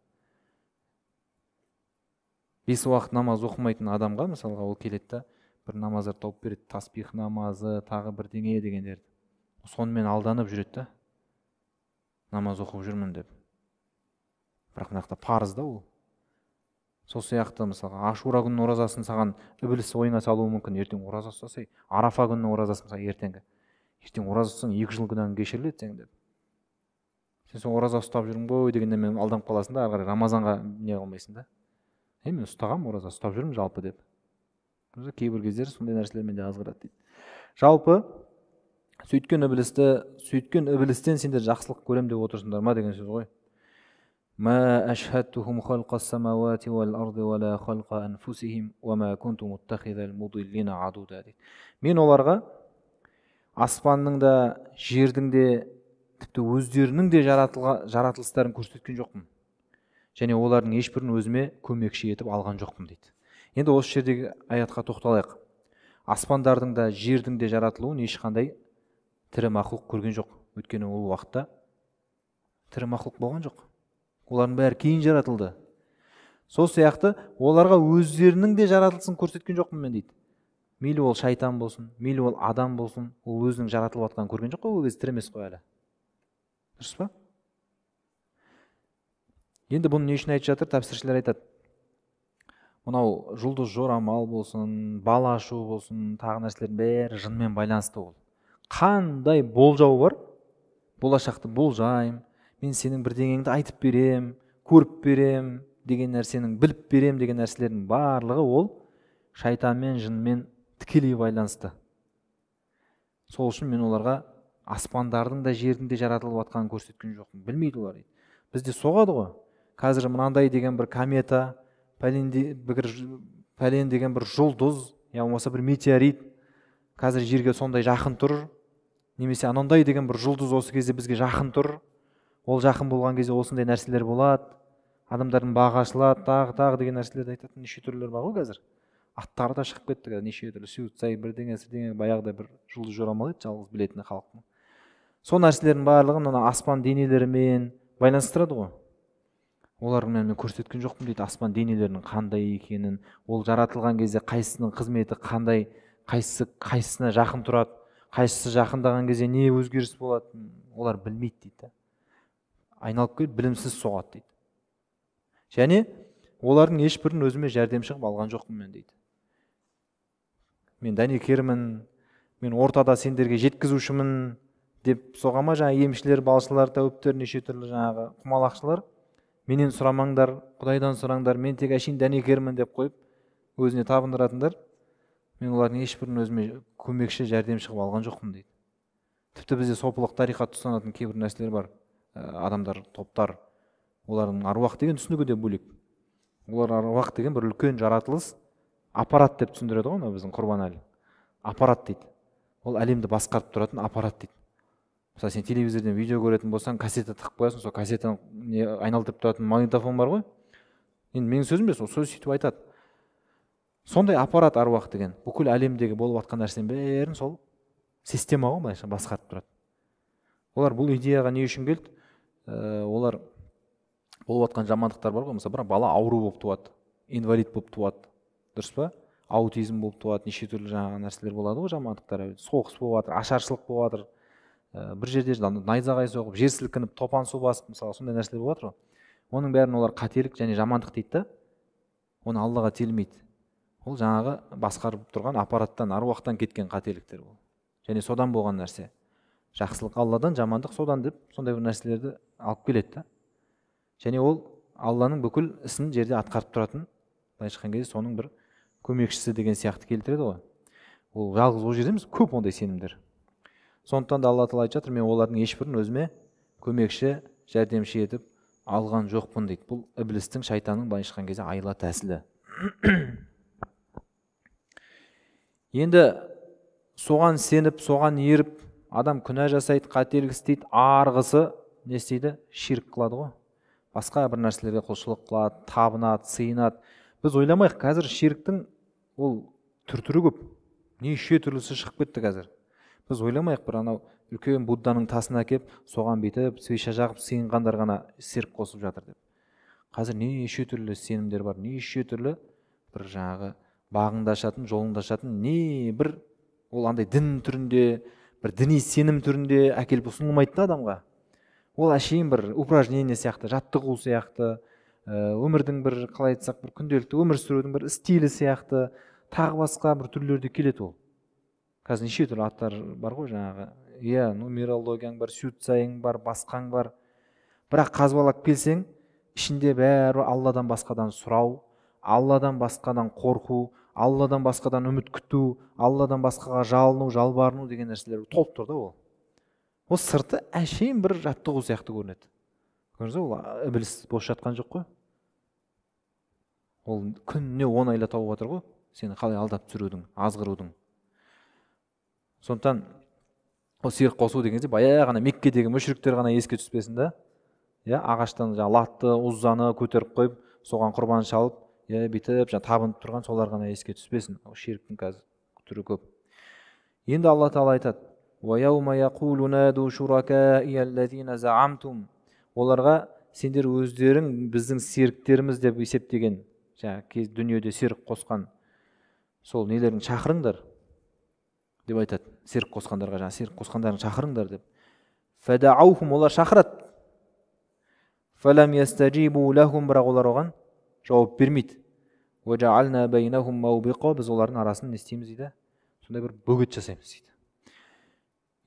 S1: 5 уақыт намаз оқымайтын адамға мысалға ол келеді да бір намаздар тауып береді, таспих намазы, тағы бірдеңе дегендерді. Сонымен алданып жүреді да, намаз оқып жүрмін деп. Бірақ мына жақта парыз да ол. Сол сияқты мысалға Ашура күнінің оразасын саған ібіліс ойыңа салуы мүмкін. Ертең ораза ұстасай, Арафа күнінің оразасын мысалы ертеңгі. Ертең ораза ұстасаң 2 жыл күнәң кешіріледі сен деп. Сен сол ораза ұстап жүрмін ғой дегенде мен алданып қаласың да, ары қарай Рамазанға не қылмайсың да. Мен ұстағам ораза, ұстап жүрмін жалпы деп. Кейбір кездері сондай нәрселермен де азғырады дейді. Жалпы сөйткен ібілістен сендер жақсылық көрем деп отырсыңдар ма деген сөз ғой. Ма ашхадтухум халқас самауати уал арды уа ла халқа анфусихим уа ма кунту муттахизал мудиллина адуда дейді. Мен оларға аспанның да, жердің де, тіпті өздерінің де жаратылыстарын көрсеткен жоқпын. Және олардың ешбірін өзіме көмекші етіп алған жоқпын дейді. Енді осы жердегі аятқа тоқталайық. Аспандардың да, жердің де жаратылуын ешқандай тірі мақұлық көрген жоқ. Өйткені ол уақытта тірі мақұлық болған жоқ. Олардың бәрі кейін жаратылды. Сол сияқты оларға өздерінің де жаратылысын көрсеткен жоқпын мен дейді. Мейлі ол шайтан болсын, мейлі ол адам болсын, ол өзінің жаратылып жатқанын көрген жоқ қой, ол кезде тірі емес қой әлі. Дұрыс па? Енді бұны не үшін айтып жатыр? Тәпсіршілер айтады. Мынау жұлдыз жорамал болсын, бал ашу болсын, тағы нәрселердің бәрі жынмен байланысты ол. Қандай болжау бар? Болашақты болжаймын, мен сенің бірдеңеңді айтып берем, көріп берем деген нәрсенің, біліп берем деген нәрселердің барлығы ол шайтанмен, жынмен тікелей байланысты. Сол үшін мен оларға аспандардың да, жердің де жаратылып жатқанын көрсеткен жоқпын. Білмейді олар дейді. Бізде соғады ғой. Қазір мынандай деген бір комета, пәлен деген бір жұлдыз, я болмаса бір метеорит қазір жерге сондай жақын тұр, немесе анандай деген бір жұлдыз осы кезде бізге жақын тұр. Ол жақын болған кезде осындай нәрселер болады, адамдардың бағы ашылады, тағы деген нәрселерді айтатын неше түрлілер бар ғой қазір. Аттары да шығып кетті қазір, неше түрлі сюцай, бірдеңе, сірдеңе, баяғыда бір жұлдыз жорамал еді, жалғыз білетін халықтың. Сол нәрселердің барлығын ана аспан денелерімен байланыстырады ғой. Олармен мен көрсеткен жоқпын дейді, аспан денелерінің қандай екенін, ол жаратылған кезде қайсысының қызметі қандай, қайсысы қайсысына жақын тұрады, қайсысы жақындаған кезде не өзгеріс болады, олар білмейді дейді. Айналып келіп білімсіз соғады дейді. Және олардың ешбірін өзіме жәрдемші қылып алған жоқпын мен дейді. Мен дәнекермін, мен ортада сендерге жеткізушімін деп соға ма жаңа емшілер, балшылар, тәуіптер, неше түрлі жаңағы құмалақшылар, менен сұрамаңдар, Құдайдан сұраңдар, мен тек әшейін дәнекермін деп қойып өзіне табындыратындар, мен олардың ешбірін өзіме көмекші, жәрдемші қылып алған жоқпын дейді. Тіпті бізде сопылық тариқат ұстанатын кейбір нәрселер бар, адамдар, топтар, олардың аруақ деген түсінігі де бөлек. Олар аруақ деген бір үлкен жаратылыс аппарат деп түсіндіреді ғой, мынау біздің Құрбанәлі. Аппарат дейді. Ол әлемді басқарып тұратын аппарат дейді. Мысалы сен телевизорден видео көретін болсаң, кассета тығып қоясың, сол кассетаны не айналдырып тұратын магнитофон бар ғой. Енді менің сөзім емес, ол сөз сөйтіп айтады. Сондай аппарат аруақ деген бүкіл әлемдегі болып жатқан нәрсенің бәрін сол система ғой, былайша басқарып тұрады. Олар бұл идеяға не үшін келді? Олар болып жатқан жамандықтар бар ғой, мысалы бір бала ауру болып туады, инвалид болып туады, дұрыс па? Аутизм болып туады, неше түрлі жаңағы нәрселер болады ғой, жамандықтар. Соғыс болып жатыр, ашаршылық болып жатыр, бір жерде найзағай соғып, жер сілкініп, топан су басып, мысалы сондай нәрселер болып жатыр ғой. Оның бәрін олар қателік және жамандық дейді да, оны Аллаға телмейді. Ол жаңағы басқарып тұрған аппараттан, аруақтан кеткен қателіктер ол. Және содан болған нәрсе. Жақсылық Алладан, жамандық содан деп сондай бір нәрселерді алып келеді да. Және ол Алланың бүкіл ісін жерде атқарып тұратын, былайша айтқан кезде соның бір көмекшісі деген сияқты келтіреді ғой. Ол жалғыз ол жерде емес, көп ондай сенімдер. Сондықтан да Алла тағала айтып жатыр, мен олардың ешбірін өзіме көмекші, жәрдемші етіп алған жоқпын дейді. Бұл ібілістің, шайтанның былайша айтқан кезде айла тәсілі. Енді соған сеніп, соған еріп, адам күнә жасайды, қателік істейді, арғысы не істейді? Ширк қылады ғой. Басқа бір нәрселерге құлшылық қылады, табынады, сыйынады. Біз ойламайық, қазір ширктің ол түр-түрі көп. Неше түрлісі шығып кетті қазір. Біз ойламайық, бір анау үлкен Будданың тасын әкеп, соған бүйтіп свеча жағып сыйынғандар ғана ширк қосып жатыр деп. Қазір неше түрлі сенімдер бар, неше түрлі бір жаңағы бағыңды ашатын, жолыңды ашатын не бір ол андай дін түрінде, бір діни сенім түрінде әкеліп ұсынылмайды да адамға. Ол әшейін бір упражнение сияқты, жаттығу сияқты, өмірдің бір, қалай айтсақ, бір күнделікті өмір сүрудің бір стилі сияқты, тағы басқа бір түрлерде келеді ол. Қазір неше түрлі аттар бар ғой жаңағы. Иә, нумерологияң бар, сюцайың бар, басқаң бар. Бірақ қазбалап келсең, ішінде бәрі Алладан басқадан сұрау, Алладан басқадан қорқу, Алладан басқадан үміт күту, Алладан басқаға жалыну, жалбарыну деген нәрселер толып тұр да ол. Ол сырты әшейін бір жаттығу сияқты көрінеді. Көрдіңіз бе, ол ібіліс бос жатқан жоқ қой. Ол күніне 10 айла тауып отыр ғой, сені қалай алдап түсірудің, азғырудың. Сондықтан ол серік қосу деген кезде баяғы ғана Меккедегі мүшриктер ғана еске түспесін да. Иә, ағаштан жаңа Латты, Уззаны көтеріп қойып, соған құрбан шалып, иә, бүйтіп жаңа табынып тұрған солар ғана еске түспесін. Ол ширктің қазір түрі көп. Енді Алла Тағала айтады: «Уа яума яқулу наду шуракаия аллазина заамтум». Оларға сендер өздерің біздің серіктеріміз деп есептеген, жаңа дүниеде серік қосқан сол нелерін шақырыңдар деп айтады. Серік қосқандарға жаңа серік қосқандарын шақырыңдар деп. Фадаухум, олар шақырады. Фалам ястажибу лахум, бірақ олар оған жауап бермейді. Уа жаална байнахум маубиқа, біз олардың арасын не істейміз дейді? Сондай бір бөгет жасаймыз дейді.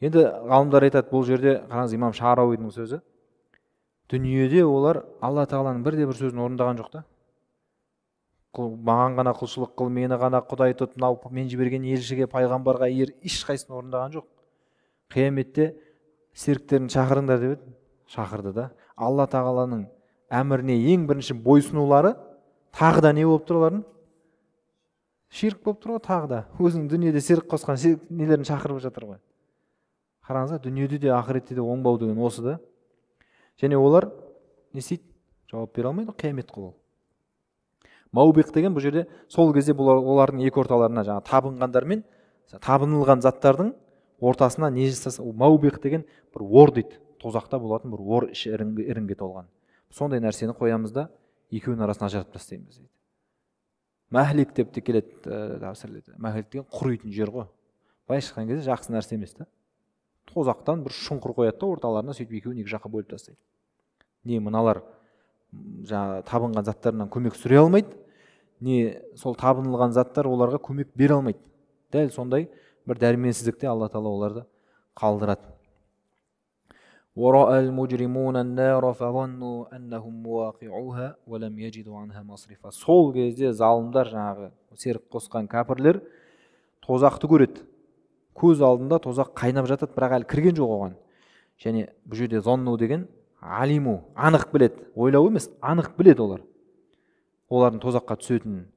S1: Енді ғалымдар айтады, бұл жерде қараңыз, имам Шарауидің сөзі. Дүниеде олар Алла Тағаланың бірде бір сөзін орындаған жоқ та. Маған ғана құлшылық қыл, мені ғана Құдай тұт, мынау мен жіберген елшіге, пайғамбарға ер, ешқайсысын орындаған жоқ. Қияметте серіктерін шақырыңдар деп еді, шақырды да. Алла Тағаланың әміріне ең бірінші бойсынулары тағы да не болып тұр олардың? Ширк болып тұр ғой тағы да. Өзінің дүниеде серік қосқан серік нелерін шақырып жатыр ғой. Қараңыздар, дүниеде де ақыретте де оңбау деген осы да. Және олар не істейді? Жауап бере алмайды, қиямет қой ол. Маубиқ деген бұл жерде сол кезде бұл олардың екі орталарына жаңа табынғандар мен табынылған заттардың ортасына не жасаса, маубиқ деген бір ор дейді. Тозақта болатын бір ор, іші іріңге толған. Сондай нәрсені қоямыз да, екеуінің арасын ажыратып тастаймыз дейді. Мәхлик деп те келеді тәпсірлерде. Мәхлик деген құритын жер ғой. Былайша айтқан кезде жақсы нәрсе емес та. Тозақтан бір шұңқыр қояды да орталарына, сөйтіп екеуін екі жаққа бөліп тастайды. Не мыналар жаңа табынған заттарынан көмек сүре алмайды, не сол табынылған заттар оларға көмек бере алмайды. Дәл сондай бір дәрменсіздікте Алла Тағала оларды қалдырады. وَرَأَى الْمُجْرِمُونَ النَّارَ فَظَنُّوا أَنَّهُمْ مُوَاقِعُوهَا وَلَمْ يَجِدُوا عَنْهَا مَصْرِفًا. Сол кезде залымдар, жаңағы серік қосқан кәпірлер тозақты көреді. Көз алдында тозақ қайнап жатады, бірақ әлі кірген жоқ оған. Және бұл жерде зонну деген алиму, анық біледі, ойлау емес, анық біледі олар. Олардың тозаққа түсетінін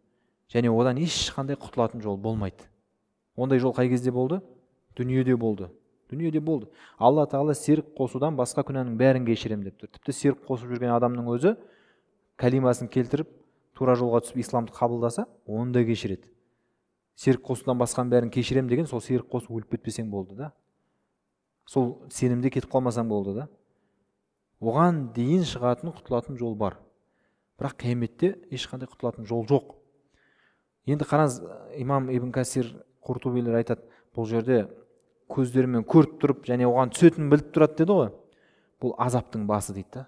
S1: және одан ешқандай құтылатын жол болмайды. Ондай жол қай кезде болды? Дүниеде болды. Дүниеде болды. Алла Тағала серік қосудан басқа күнәнің бәрін кешірем деп тұр. Тіпті серік қосып жүрген адамның өзі кәлимасын келтіріп, тура жолға түсіп исламды қабылдаса, оны да кешіреді. Серік қосудан басқаның бәрін кешірем деген сол серік қосып өліп кетпесең болды да. Сол сенімде кетіп қалмасаң болды да. Оған дейін шығатын, құтылатын жол бар. Бірақ қияметте ешқандай құтылатын жол жоқ. Енді қараңыз, имам Ибн Касир, Құртубилер айтады, бұл жерде көздерімен көріп тұрып, және оған түсетінін біліп тұрады деді ғой. Бұл азаптың басы дейді да.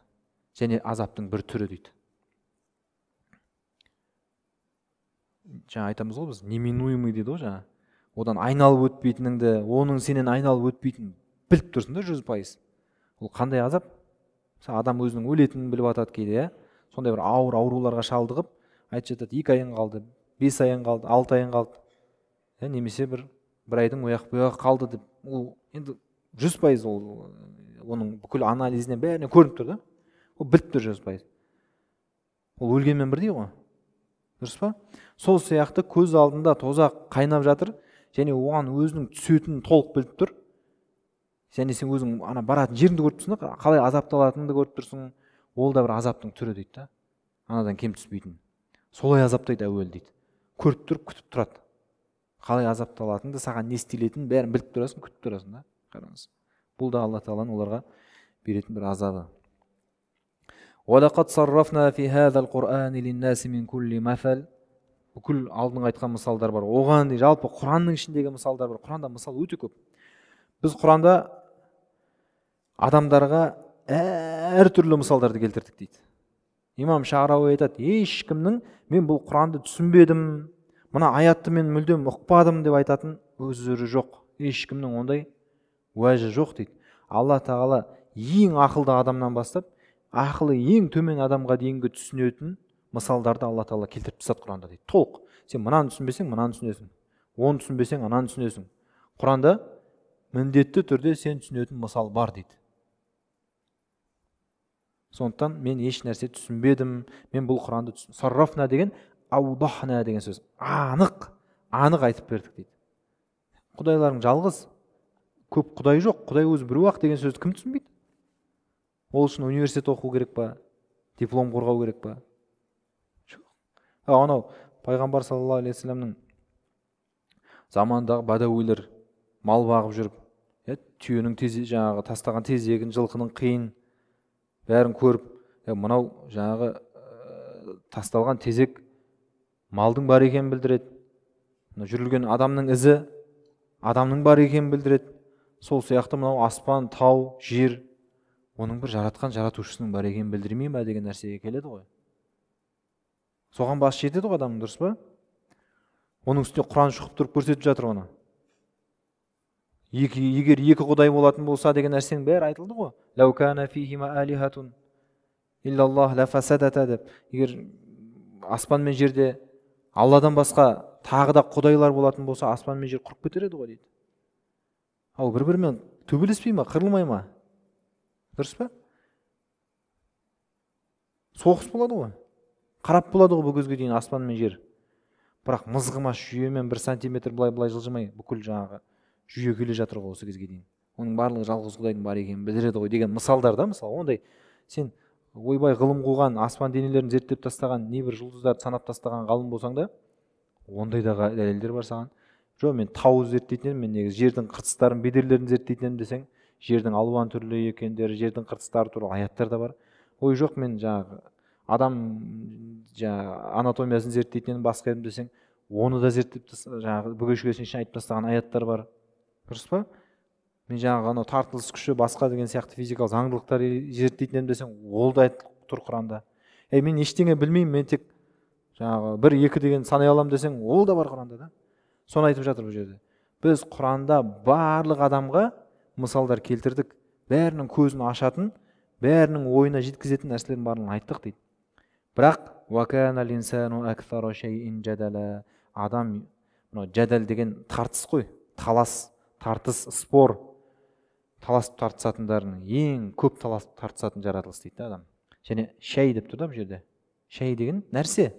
S1: Және азаптың бір түрі дейді. Жаңа айтамыз ғой біз, неминуемый дейді ғой жаңа. Одан айналып өтпейтініңді, оның сенен айналып өтпейтінін біліп тұрсың да 100%. Ол қандай азап? Мысалы, адам өзінің өлетінін біліп атады кейде, иә? Сондай бір ауыр ауруларға шалдығып, айтып жатады, 2 айың қалды, 5 айың қалды, 6 айың қалды. Иә, немесе бір айдың ояқ-бұяғы қалды деп. Ол енді 100% ол оның бүкіл анализінен бәріне көрініп тұр да. Ол біліп тұр 100%. Ол өлгенмен бірдей ғой. Дұрыс па? Сол сияқты көз алдында тозақ қайнап жатыр, және оған өзінің түсетінін толық біліп тұр. Және сен өзің ана баратын жеріңді көріп тұрсың да, қалай азапталатыныңды көріп тұрсың. Ол да бір азаптың түрі дейді да. Анадан кем түспейтін. Солай азаптайды әуелі дейді. Көріп тұрып күтіп тұрады. Қалай азапталатыныңды, саған не істелетінін бәрін біліп тұрасың, күтіп тұрасың да. Қараңыз. Бұл да Алла Тағаланың оларға беретін бір азабы. وَلَقَدْ صَرَّفْنَا فِي هَذَا الْقُرْآنِ لِلنَّاسِ مِنْ كُلِّ مَثَلٍ. Бүкіл алдыңғы айтқан мысалдар бар. Оған дейін жалпы Құранның ішіндегі мысалдар бар. Құранда мысал өте көп. Біз Құранда адамдарға әртүрлі мысалдарды келтірдік дейді. Имам Шаарауи айтады, ешкімнің мен бұл Құранды түсінбедім, мына аятты мен мүлдем ұқпадым деп айтатын өздері жоқ. Ешкімнің ондай уәжі жоқ дейді. Алла Тағала ең ақылды адамнан бастап, ақылы ең төмен адамға дейінгі түсінетін мысалдарды Алла Тағала келтіріп тастады Құранда дейді. Толық. Сен мынаны түсінбесең, мынаны түсінесің. Оны түсінбесең, ананы түсінесің. Құранда міндетті түрде сен түсінетін мысал бар дейді. Сондықтан мен еш нәрсе түсінбедім, мен бұл Құранды түсін. Саррафна деген аудахна деген сөз. Анық, анық айтып бердік дейді. Құдайларың жалғыз, көп құдай жоқ, құдай өзі біреу-ақ деген сөзді кім түсінбейді? Ол үшін университет оқу керек па? Диплом қорғау керек па? Жоқ. Анау пайғамбар саллаллаху алейхи уассаламның заманындағы бадауилер мал бағып жүріп, түйенің жаңағы тастаған тезегін, жылқының қиын бәрін көріп, мынау жаңағы тасталған тезек малдың бар екенін білдіреді. Мынау жүрілген адамның ізі адамның бар екенін білдіреді. Сол сияқты мынау аспан, тау, жер оның бір жаратқан жаратушысының бар екенін білдірмей ме деген нәрсеге келеді ғой. Соған бас жетеді ғой адамның, дұрыс па? Оның үстіне Құран шұқып тұрып көрсетіп жатыр оны. Егер екі құдай болатын болса деген нәрсенің бәрі айтылды ғой. Лау кана фихима алихатун иллаллах ла фасадата деп. Егер аспан мен жерде Алладан басқа тағы да құдайлар болатын болса, аспан мен жер құрып кетер еді ғой дейді. Ал бір-бірімен төбелеспей ма, қырылмай ма? Дұрыс па? Соғыс болады ғой. Қарап болады ғой бұл кезге дейін аспан мен жер. Бірақ мызғымас жүйемен 1 сантиметр былай-былай жылжымай бүкіл жаңағы жүйе келе жатыр ғой осы кезге дейін. Оның барлығы жалғыз құдайдың бар екенін білдіреді ғой деген мысалдар да, мысалы ондай сен ойбай ғылым қуған, аспан денелерін зерттеп тастаған, небір жұлдыздарды санап тастаған ғалым болсаң да, ондай да дәлелдер бар саған. Жоқ, мен тау зерттейтін едім, мен негізі жердің қыртыстарын, бедерлерін зерттейтін едім десең, жердің алуан түрлі екендері, жердің қыртыстары туралы аяттар да бар. Ой, жоқ, мен жаңағы адам жаңағы анатомиясын зерттейтін едім, басқа едім десең, оны да зерттеп жаңағы бүге-шүгесін ішіне айтып тастаған аяттар бар. Дұрыс па? Мен жаңағы анау тартылыс күші басқа деген сияқты физикалық заңдылықтар зерттейтін едім десең, ол да айтылып тұр Құранда. Ей, мен ештеңе білмеймін, мен тек жаңағы 1-2 деген санай аламын десең, ол да бар Құранда да. Соны айтып жатыр бұл жерде. Біз Құранда барлық адамға мысалдар келтірдік, бәрінің көзін ашатын, бәрінің ойына жеткізетін нәрселердің барлығын айттық дейді. Бірақ адам, мынау жадал деген тартыс қой, талас, тартыс, спор, таласып тартысатындардың ең көп таласып тартысатын жаратылыс дейді да адам. Және шәй деп тұр да бұл жерде. Шәй деген нәрсе.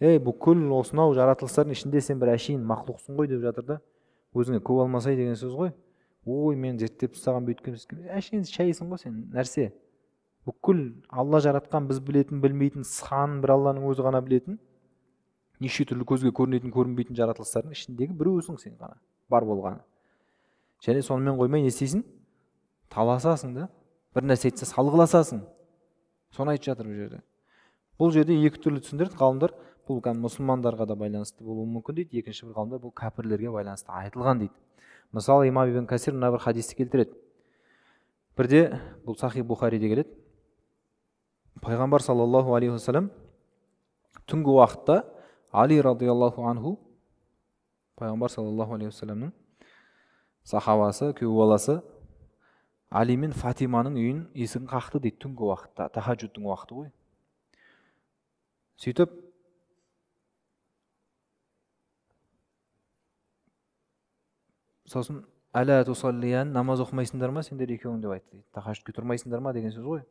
S1: Ей, бүкіл осынау жаратылыстардың ішінде сен бір әшейін мақлұқсың ғой деп жатыр да. Өзіңе көп алмасай деген сөз ғой. Ой, мен зерттеп тастаған бүйткен, әшейін шәйсің ғой сен, нәрсе. Бүкіл Алла жаратқан, біз білетін, білмейтін, санын бір Алланың өзі ғана білетін, неше түрлі көзге көрінетін, көрінбейтін жаратылыстардың ішіндегі біреуісің сен ғана, бар болғаны. Және сонымен қоймай не істейсің? Таласасың да, бір нәрсе айтса салғыласасың. Соны айтып жатыр бұл жерде. Бұл жерде екі түрлі түсіндірді ғалымдар. Бұл мұсылмандарға да байланысты болуы мүмкін дейді. Екінші бір ғалымдар бұл кәпірлерге байланысты айтылған дейді. Мысалы, Имам Ибн Касир мына бір хадисті келтіреді. Бірде бұл Сахи Бухариде келеді. Пайғамбар саллаллаху алейхи уассалам түнгі уақытта Али радиаллаху анху, пайғамбар саллаллаху алейхи уассаламның сахабасы, күйеу баласы Али мен Фатиманың үйін есігін қақты дейді түнгі уақытта, тахаджудтың уақыты ғой. Сөйтіп сосын әла тусаллиян, намаз оқымайсыңдар ма сендер екеуің деп айтты дейді. Тахаджудке тұрмайсыңдар ма деген сөз ғой.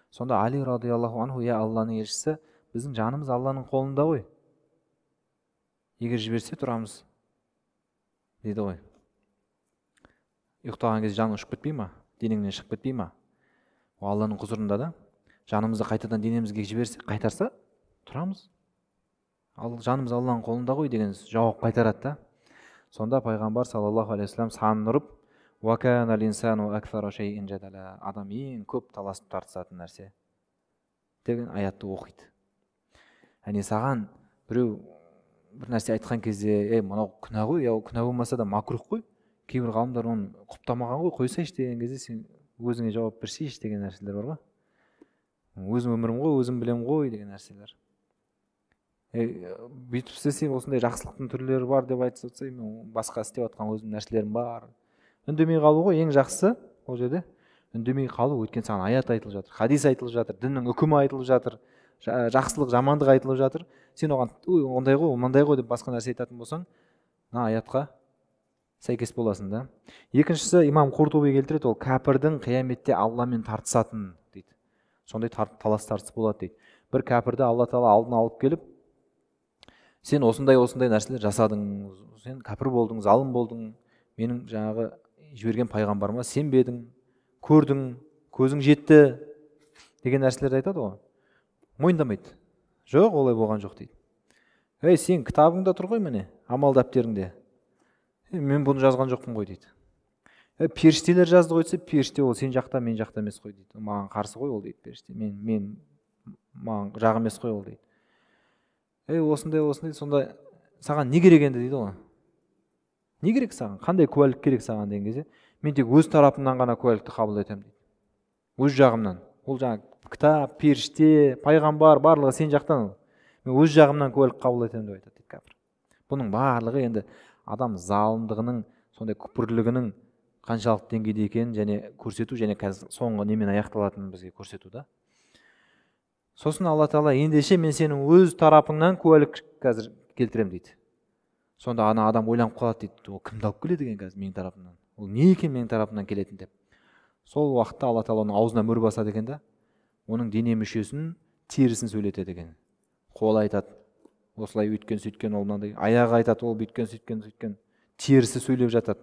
S1: Сонда Али радиаллаху анху, я Алланың елшісі, біздің жанымыз Алланың қолында ғой. Егер жіберсе тұрамыз дейді ғой. Ұйықтаған кезде жаның ұшып кетпей ма? Денеңнен шығып кетпей ма? Ол Алланың құзырында да. Жанымызды қайтадан денемізге жіберсе, қайтарса тұрамыз. Ал жанымыз Алланың қолында ғой деген жауап қайтарады да. Сонда пайғамбар саллаллаху алейхи уассалам санын ұрып, адам ең көп таласып тартысатын нәрсе деген аятты оқиды. Яғни саған Біреу бір нәрсе айтқан кезде, ей, мынау күнә ғой, я күнә болмаса да макрух қой, кейбір ғалымдар оны құптамаған ғой, қойсайшы деген кезде сен өзіңе жауап берсейші деген нәрселер бар ғой. Өзім өмірім ғой, өзім білем ғой деген нәрселер. Бүйтіп істесем осындай жақсылықтың түрлері бар деп айтса, мен басқа істеп жатқан өзім нәрселерім бар. Үндемей қалу ғой ең жақсысы ол жерде. Үндемей қалу, өйткені саған аят айтылып жатыр, хадис айтылып жатыр, діннің үкімі айтылып жатыр, жақсылық, жамандық айтылып жатыр. Сен оған ондай ғой, мындай ғой деп басқа нәрсе айтатын болсаң, мына аятқа сәйкес боласың да. Екіншісі, имам Қуртуби келтіреді, ол кәпірдің қияметте Алламен тартысатын дейді. Сондай талас тартыс болады дейді. Бір кәпірді Алла тағала алдына алып келіп, сен осындай осындай нәрселер жасадың, сен кәпір болдың, залым болдың, менің жаңағы жіберген пайғамбарыма сенбедің, көрдің, көзің жетті деген нәрселерді айтады ғой. Мойындамайды. Жоқ, олай болған жоқ дейді. Ей, сен кітабыңда тұр ғой міне, амал дәптеріңде. Мен бұны жазған жоқпын ғой дейді. Періштелер жазды ғой десе, періште ол сен жақта, мен жақта емес қой дейді. Маған қарсы ғой ол дейді періште. Мен маған жақ емес қой ол дейді. Ей, осындай, осындай, сонда саған не керек енді дейді ғой. Не керек саған? Қандай куәлік керек саған деген кезде, мен тек өз тарапымнан ғана куәлікті қабыл етемін дейді. Өз жағымнан. Ол жаңа кітап, періште, пайғамбар барлығы сен жақтан. Мен өз жағымнан куәлік қабыл етемін деп айтады дейді кәпір. Бұның барлығы енді адам залымдығының, сондай күпірлігінің қаншалықты деңгейде екенін және көрсету, және қазір соңғы немен аяқталатынын бізге көрсету да. Сосын Алла тағала, ендеше мен сенің өз тарапыңнан куәлік қазір келтіремін дейді. Сонда ана адам ойланып қалады дейді, ол кімді алып келеді екен қазір менің тарапымнан? Ол не екен менің тарапымнан келетін деп. Сол уақытта Алла тағала оның аузына мөр басады екен да, оның дене мүшесін, терісін сөйлетеді екен. Қолы айтады, осылай өйткен сөйткен ол мынандай, аяғы айтады, ол бүйткен сөйткен сөйткен, терісі сөйлеп жатады.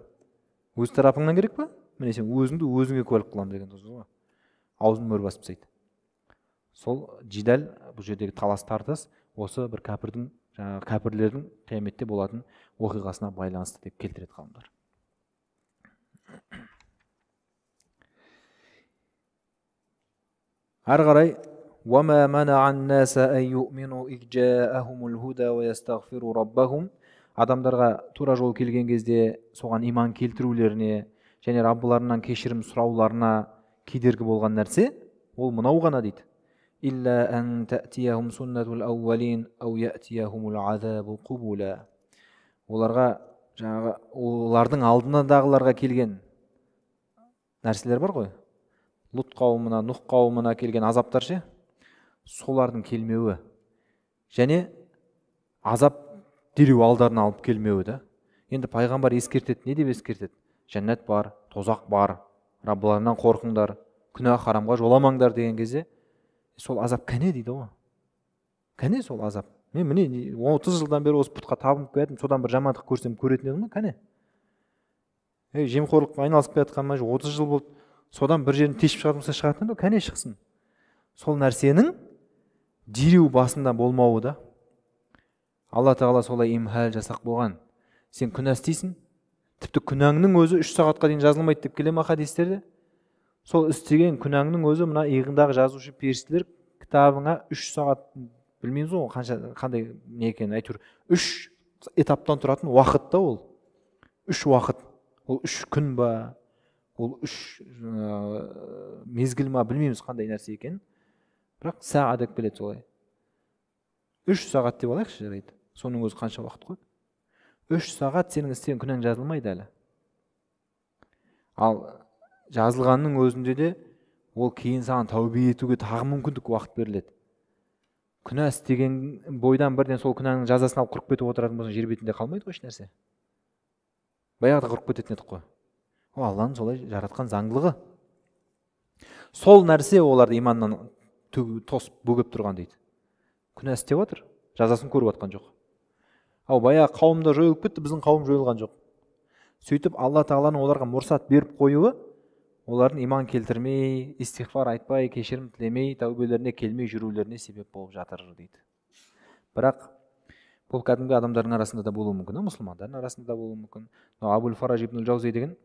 S1: Өз тарапыңнан керек па? Міне сен өзіңді өзіңе куәлік қыламын деген сөз ғой. Аузын мөр басып тастайды. Сол жидал, бұл жердегі талас тартыс осы бір кәпірдің, жаңағы кәпірлердің қияметте болатын оқиғасына байланысты деп келтіреді ғалымдар. Әрі қарай, وَمَا مَنَعَ النَّاسَ أَنْ يُؤْمِنُوا إِذْ جَاءَهُمُ الْهُدَى وَيَسْتَغْفِرُوا رَبَّهُمْ. Адамдарға тура жол келген кезде соған иман келтірулеріне және Раббыларынан кешірім сұрауларына кедергі болған нәрсе ол мынау ғана дейді. إِلَّا أَنْ تَأْتِيَهُمْ سُنَّةُ الْأَوَّلِينَ أَوْ يَأْتِيَهُمُ الْعَذَابُ قُبُلًا. Оларға жаңағы олардың алдындағыларға келген нәрселер бар ғой. Лұт қауымына, Нұх қауымына келген азаптар ше, солардың келмеуі және азап дереу алдарына алып келмеуі да. Енді пайғамбар ескертеді, не деп ескертеді? Жәннат бар, тозақ бар, Раббыларынан қорқыңдар, күнә харамға жоламаңдар деген кезде сол азап кәне дейді ғой. Кәне сол азап. Мен міне 30 жылдан бері осы пұтқа табынып келдім, содан бір жамандық көрсем көретін едім ғой, кәне. Ей, жемқорлықпен айналысып келе жатқаныма 30 жыл болды. Содан бір жерін тешіп шығатын болса шығатын еді, кәне шықсын. Сол нәрсенің дереу басында болмауы да. Алла тағала солай имхал жасақ болған. Сен күнә істейсің, тіпті күнәңнің өзі 3 сағатқа дейін жазылмайды деп келе ма хадистерде? Сол істеген күнәңнің өзі мына иығыңдағы жазушы періштелер кітабыңа 3 сағат, білмейміз ғой қанша, қандай не екенін, әйтеуір 3 этаптан тұратын уақыт та ол. 3 уақыт. Ол 3 күн ба, ол 3 мезгіл ма, білмейміз қандай нәрсе екенін. Бірақ саға деп келеді солай. 3 сағат деп алайықшы, жарайды. Соның өзі қанша уақыт қой? 3 сағат сенің істеген күнәң жазылмайды әлі. Ал жазылғанның өзінде де ол кейін саған тәубе етуге тағы мүмкіндік уақыт беріледі. Күнә істеген бойдан бірден сол күнәнің жазасын алып құрып кетіп отыратын болсаң, жер бетінде қалмайды ғой ешнәрсе. Баяғыда құрып кететін едік қой. Ол Алланың солай жаратқан заңдылығы. Сол нәрсе оларды иманнан тосып бөгеп тұрған дейді. Күнә істеп отыр, жазасын көріп жатқан жоқ. Ал баяғы қауымда жойылып кетті, біздің қауым жойылған жоқ. Сөйтіп Алла тағаланың оларға мұрсат беріп қоюы, олардың иман келтірмей, истиғфар айтпай, кешірім тілемей, тәубелеріне келмей жүрулеріне себеп болып жатыр дейді. Бірақ бұл кәдімгі адамдардың арасында да болуы мүмкін, мұсылмандардың арасында да болуы мүмкін. Абул Фараж ибн Жаузи деген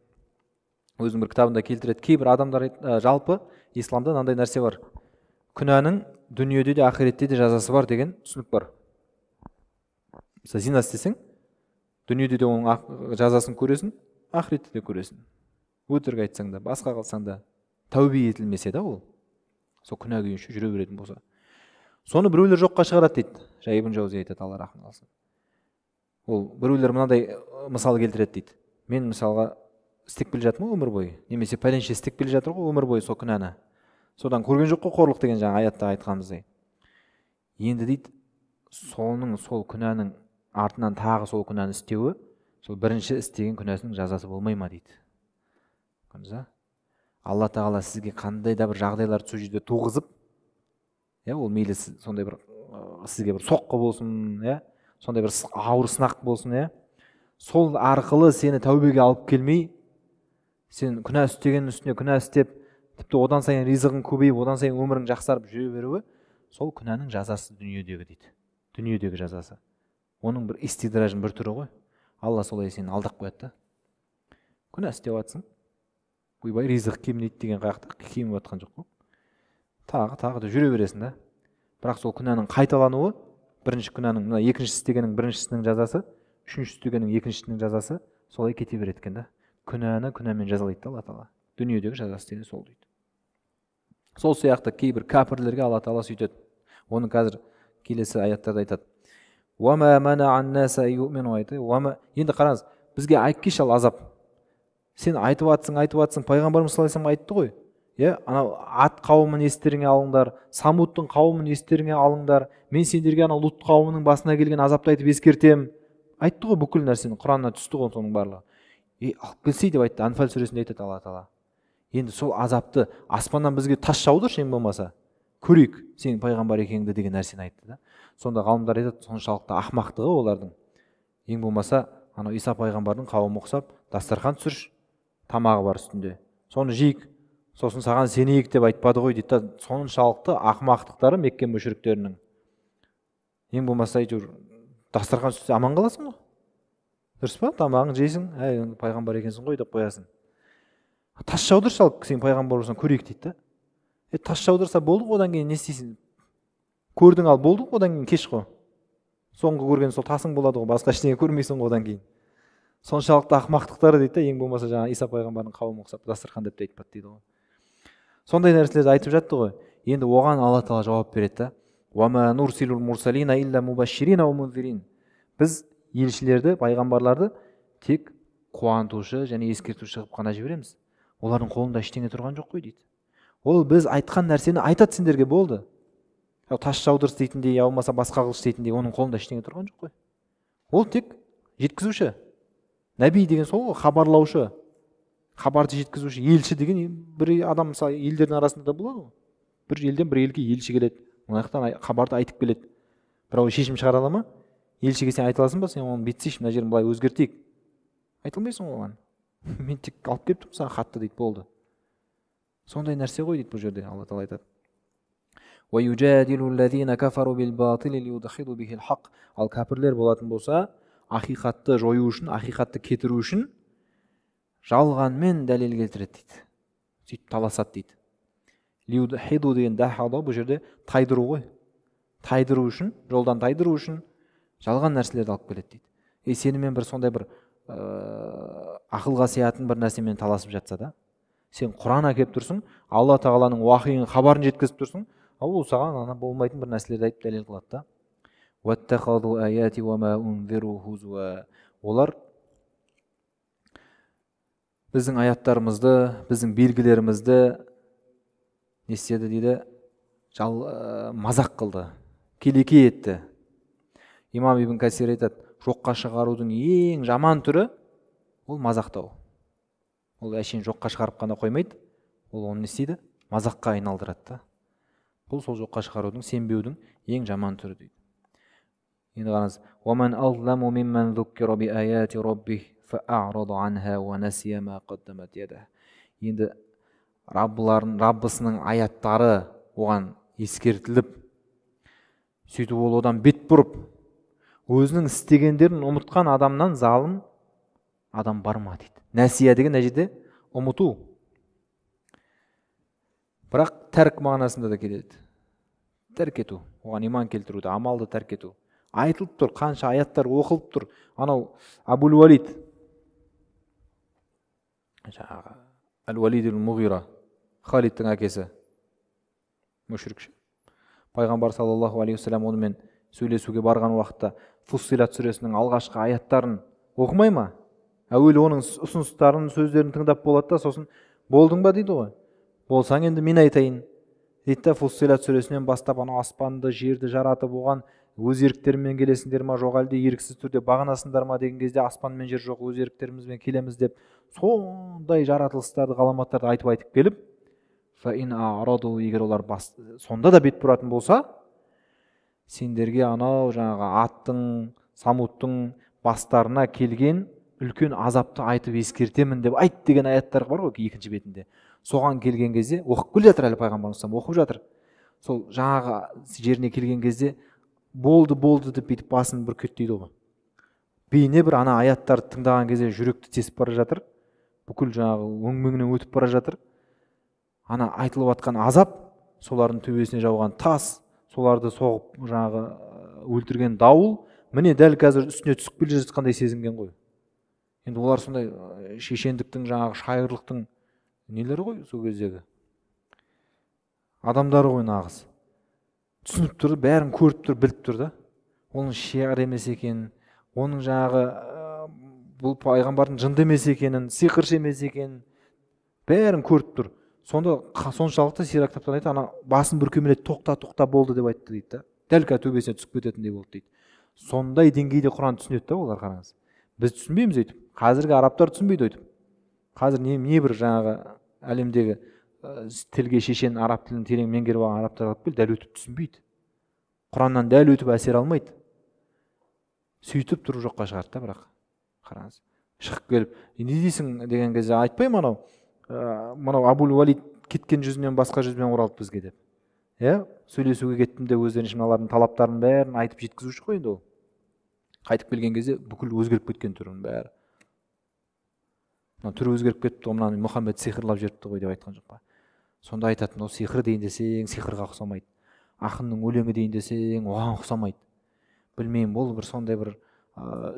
S1: өзінің бір кітабында келтіреді. Кейбір адамдар жалпы исламда мынандай нәрсе бар. Күнәнің дүниеде де ақиретте де жазасы бар деген түсінік бар. Мысалы, зина істесең, дүниеде де оның жазасын көресің, ақыретте де көресің. Өтірік айтсаң да, басқа қылсаң да, тәубе етілмесе да ол сол күнә күйінше жүре беретін болса. Соны біреулер жоққа шығарады дейді. Жай Ибн Жаузи айтады, Алла рахым қылсын. Ол біреулер мынадай мысал келтіреді дейді. Мен мысалға істеп келе жатырмын ғой өмір бойы, немесе пәленше істеп келе жатыр ғой өмір бойы сол күнәні. Содан көрген жоқ қой қорлық деген жаңа аятта айтқанымыздай. Енді дейді, соның сол күнәнің артынан тағы сол күнәні істеуі, сол бірінші істеген күнәсінің жазасы болмай ма дейді. Көрдіңіз ба? Алла тағала сізге қандай да бір жағдайларды сол жерде туғызып, иә, ол мейлі сондай бір сізге бір соққы болсын, иә, сондай бір ауыр сынақ болсын, иә, сол арқылы сені тәубеге алып келмей, сен күнә істегеннің үстіне күнә істеп, тіпті одан сайын ризығың көбейіп, одан сайын өмірің жақсарып жүре беруі, сол күнәнің жазасы дүниедегі дейді. Дүниедегі жазасы. Оның бір истидражын бір түрі ғой. Алла солай сені алдап қояды да. Күнә істеп жатсың, ойбай ризық кемімейді деген қаяқта кеміп жатқан жоқ қой. Тағы да жүре бересің да. Бірақ сол күнәнің қайталануы, бірінші күнәнің, мына екінші істегеннің біріншісінің жазасы, үшінші істегеннің екіншісінің жазасы солай кете береді екен да. Күнәні күнәмен жазалайды да Алла тағала. Дүниедегі жазасы деген сол дейді. Сол сияқты кейбір кәпірлерге Алла тағала сөйтеді. Оны қазір келесі аяттарда айтады. Енді қараңыз, бізге айтып келші ал азап. Сен айтып жатсың, пайғамбарымыз саллаллаху алейхи вассалам айтты ғой. Иә, анау Ат қауымын естеріңе алыңдар, Самудтың қауымын естеріңе алыңдар, мен сендерге анау Лут қауымының басына келген азапты айтып ескертемін. Айтты ғой бүкіл нәрсені, Құраннан түсті ғой соның барлығы. Алып келсей деп айтты, Анфал сүресінде айтады Алла тағала. Енді сол азапты аспаннан бізге тас жаудыршы ең болмаса, көрейік сенің пайғамбар екеніңді деген нәрсені айтты да. Сонда ғалымдар айтады, соншалықты ақмақтығы олардың. Ең болмаса анау Иса пайғамбардың қауымы ұқсап дастархан түсірші, тамағы бар үстінде, соны жейік, сосын саған сенейік деп айтпады ғой дейді да. Соншалықты ақмақтықтары Мекке мүшриктерінің. Ең болмаса әйтеуір дастархан түссе аман қаласың ғой. Дұрыс па? Тамағын жейсің, әй, пайғамбар екенсің ғой деп қоясың. Тас жаудыршы ал, сен пайғамбар болсаң көрейік дейді да. Тас жаудырса болды ғой, одан кейін не істейсің? Көрдің ал болды ғой, одан кейін кеш қой. Соңғы көрген сол тасың болады ғой, басқа ештеңе көрмейсің ғой одан кейін. Соншалықты ақмақтықтары дейді да, ең болмаса жаңа Иса пайғамбардың қауымы ұқсап дастархан деп те айтпады дейді ғой. Сондай нәрселерді айтып жатты ғой. Енді оған Алла тағала жауап береді да. Біз елшілерді, пайғамбарларды тек қуантушы және ескертуші қылып қана жібереміз. Олардың қолында ештеңе тұрған жоқ қой дейді. Ол біз айтқан нәрсені айтады сендерге, болды. Тас жаудырыс дейтіндей, я болмаса басқа қылыш дейтіндей, оның қолында ештеңе тұрған жоқ қой. Ол тек жеткізуші. Нәби деген сол ғой, хабарлаушы, хабарды жеткізуші. Елші деген бір адам, мысалы, елдердің арасында да болады ғой. Бір елден бір елге елші келеді, мына жақтан хабарды айтып келеді. Бірақ ол шешім шығара ала ма? Елшіге сен айта аласың ба? Сен оны бүйтсейші, мына жерін былай өзгертейік. Айта алмайсың ғой оған. Мен тек алып келіп тұрмын саған хатты дейді, болды. Сондай нәрсе ғой дейді бұл жерде Алла тағала айтады. Ал кәпірлер болатын болса, ақиқатты жою үшін, ақиқатты кетіру үшін жалғанмен дәлел келтіреді дейді. Сөйтіп таласады дейді. Лиудхиду деген дахада бұл жерде тайдыру ғой. Тайдыру үшін, жолдан тайдыру үшін жалған нәрселерді алып келеді дейді. Сенімен бір сондай бір ақылға сиятын бір нәрсемен таласып жатса да, сен Құран әкеліп тұрсың, Алла тағаланың уахиын, хабарын жеткізіп тұрсың, ал ол саған ана болмайтын бір нәрселерді айтып дәлел қылады да. Олар біздің аяттарымызды, біздің белгілерімізді не істеді дейді, мазақ қылды, келеке етті. Имам Ибн Касир айтады, жоққа шығарудың ең жаман түрі ол мазақтау. Ол әшейін жоққа шығарып қана қоймайды, ол оны не істейді? Мазаққа айналдырады да. Бұл сол жоққа шығарудың, сенбеудің ең жаман түрі дейді. Енді қараңыз, وَمَنْ أَظْلَمُ مِمَّنْ ذُكِّرَ بِآيَاتِ رَبِّهِ فَأَعْرَضَ عَنْهَا وَنَسِيَ مَا قَدَّمَتْ يَدَاهُ. Енді Раббысының аяттары оған ескертіліп, сөйтіп ол одан бет бұрып, өзінің істегендерін ұмытқан адамнан залым адам бар ма дейді. Нәсия деген мына жерде ұмыту. Бірақ тәрк мағынасында да келеді. Тәрк ету, оған иман келтіруді, амалды тәрк ету. Айтылып тұр, қанша аяттар оқылып тұр. Анау Абул Уалид, жаңағы Әл-Уалид әл-Муғира, Халидтің әкесі, мүшрикші. Пайғамбар саллаллаху алейхи уассалам онымен сөйлесуге барған уақытта Фуссилат сүресінің алғашқы аяттарын оқымай ма? Әуелі оның ұсыныстарын, сөздерін тыңдап болады да, сосын болдың ба дейді ғой. Болсаң енді мен айтайын дейді да, Фуссилат сүресінен бастап анау аспанды, жерді жаратып, оған өз еріктерімен келесіңдер ма, жоқ әлде еріксіз түрде бағынасыңдар ма деген кезде аспан мен жер жоқ, өз еріктерімізбен келеміз деп сондай жаратылыстарды, ғаламаттарды айтып-айтып келіп, фа ин араду, егер олар сонда да бет бұратын болса, сендерге анау жаңағы аттың, самуттың бастарына келген үлкен азапты айтып ескертемін деп айт деген аяттар бар ғой екінші бетінде. Соған келген кезде оқып келе жатыр әлі пайғамбарымыз оқып жатыр. Сол жаңағы жеріне келген кезде болды болды деп бүйтіп басын бүркеттейді ғой. Бейне бір ана аяттарды тыңдаған кезде жүректі тесіп бара жатыр, бүкіл жаңағы өңмеңнен өтіп бара жатыр. Ана айтылып жатқан азап, солардың төбесіне жауған тас, соларды соғып жаңағы өлтірген дауыл, міне дәл қазір үстіне түсіп келе жатқандай сезінген ғой. Енді олар сондай шешендіктің, жаңағы шайырлықтың нелері ғой сол кездегі адамдары ғой нағыз. Түсініп тұр, бәрін көріп тұр, біліп тұр да. Оның шиғыр емес екенін, оның жаңағы бұл пайғамбардың жынды емес екенін, сиқыршы емес екенін бәрін көріп тұр. Сонда соншалықты сирак кітаптан айтады, ана басын бүркемеледі, тоқта, тоқта болды деп айтты дейді да. Дәл қазір төбесіне түсіп кететіндей болды дейді. Сондай деңгейде Құран түсінеді да олар, қараңыз. Біз түсінбейміз өйтіп. Қазіргі арабтар түсінбейді өйтіп. Қазір не бір жаңағы әлемдегі тілге шешен, араб тілін терең меңгеріп алған арабтар алып кел, дәл өтіп түсінбейді. Құраннан дәл өтіп әсер алмайды. Сөйтіп тұрып жоққа шығарды да, бірақ қараңыз. Шығып келіп, не дейсің деген кезде айтпаймын анау, мынау Абул Уалид кеткен жүзінен басқа жүзбен оралды бізге деп. Иә, сөйлесуге кеттім деп өздерінше мыналардың талаптарын бәрін айтып жеткізуші ғой енді ол. Қайтып келген кезде бүкіл өзгеріп кеткен түрінің бәрі. Мына түрі өзгеріп кетті, мынаны Мұхаммед сиқырлап жіберіпті ғой деп айтқан жоқ па? Сонда айтатын, ол сиқыр дейін десең, сиқырға ұқсамайды. Ақынның өлеңі дейін десең, оған ұқсамайды. Білмеймін, ол бір сондай бір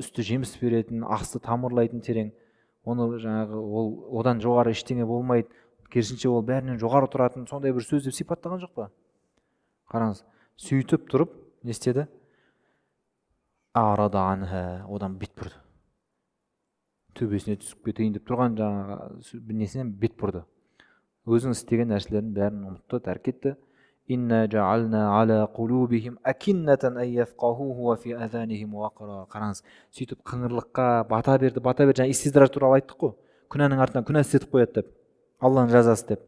S1: үсті жеміс беретін, асты тамырлайтын терең. Оны жаңағы ол одан жоғары ештеңе болмайды. Керісінше ол бәрінен жоғары тұратын сондай бір сөз деп сипаттаған жоқ па? Қараңыз, сөйтіп тұрып не істеді? Арада анха, одан бет бұрды. Төбесіне түсіп кетейін деп тұрған жаңағы несінен бет бұрды. Өзінің істеген нәрселерін бәрін ұмытты, тәрк етті. Инна жаална ала қулубихим акиннатан ай яфқахуху ва фи азанихим вақра. Қараңыз, сөйтіп қыңырлыққа бата берді, бата берді. Жаңа истидраж туралы айттық қой. Күнәнің артынан күнә істетіп қояды деп. Алланың жазасы деп.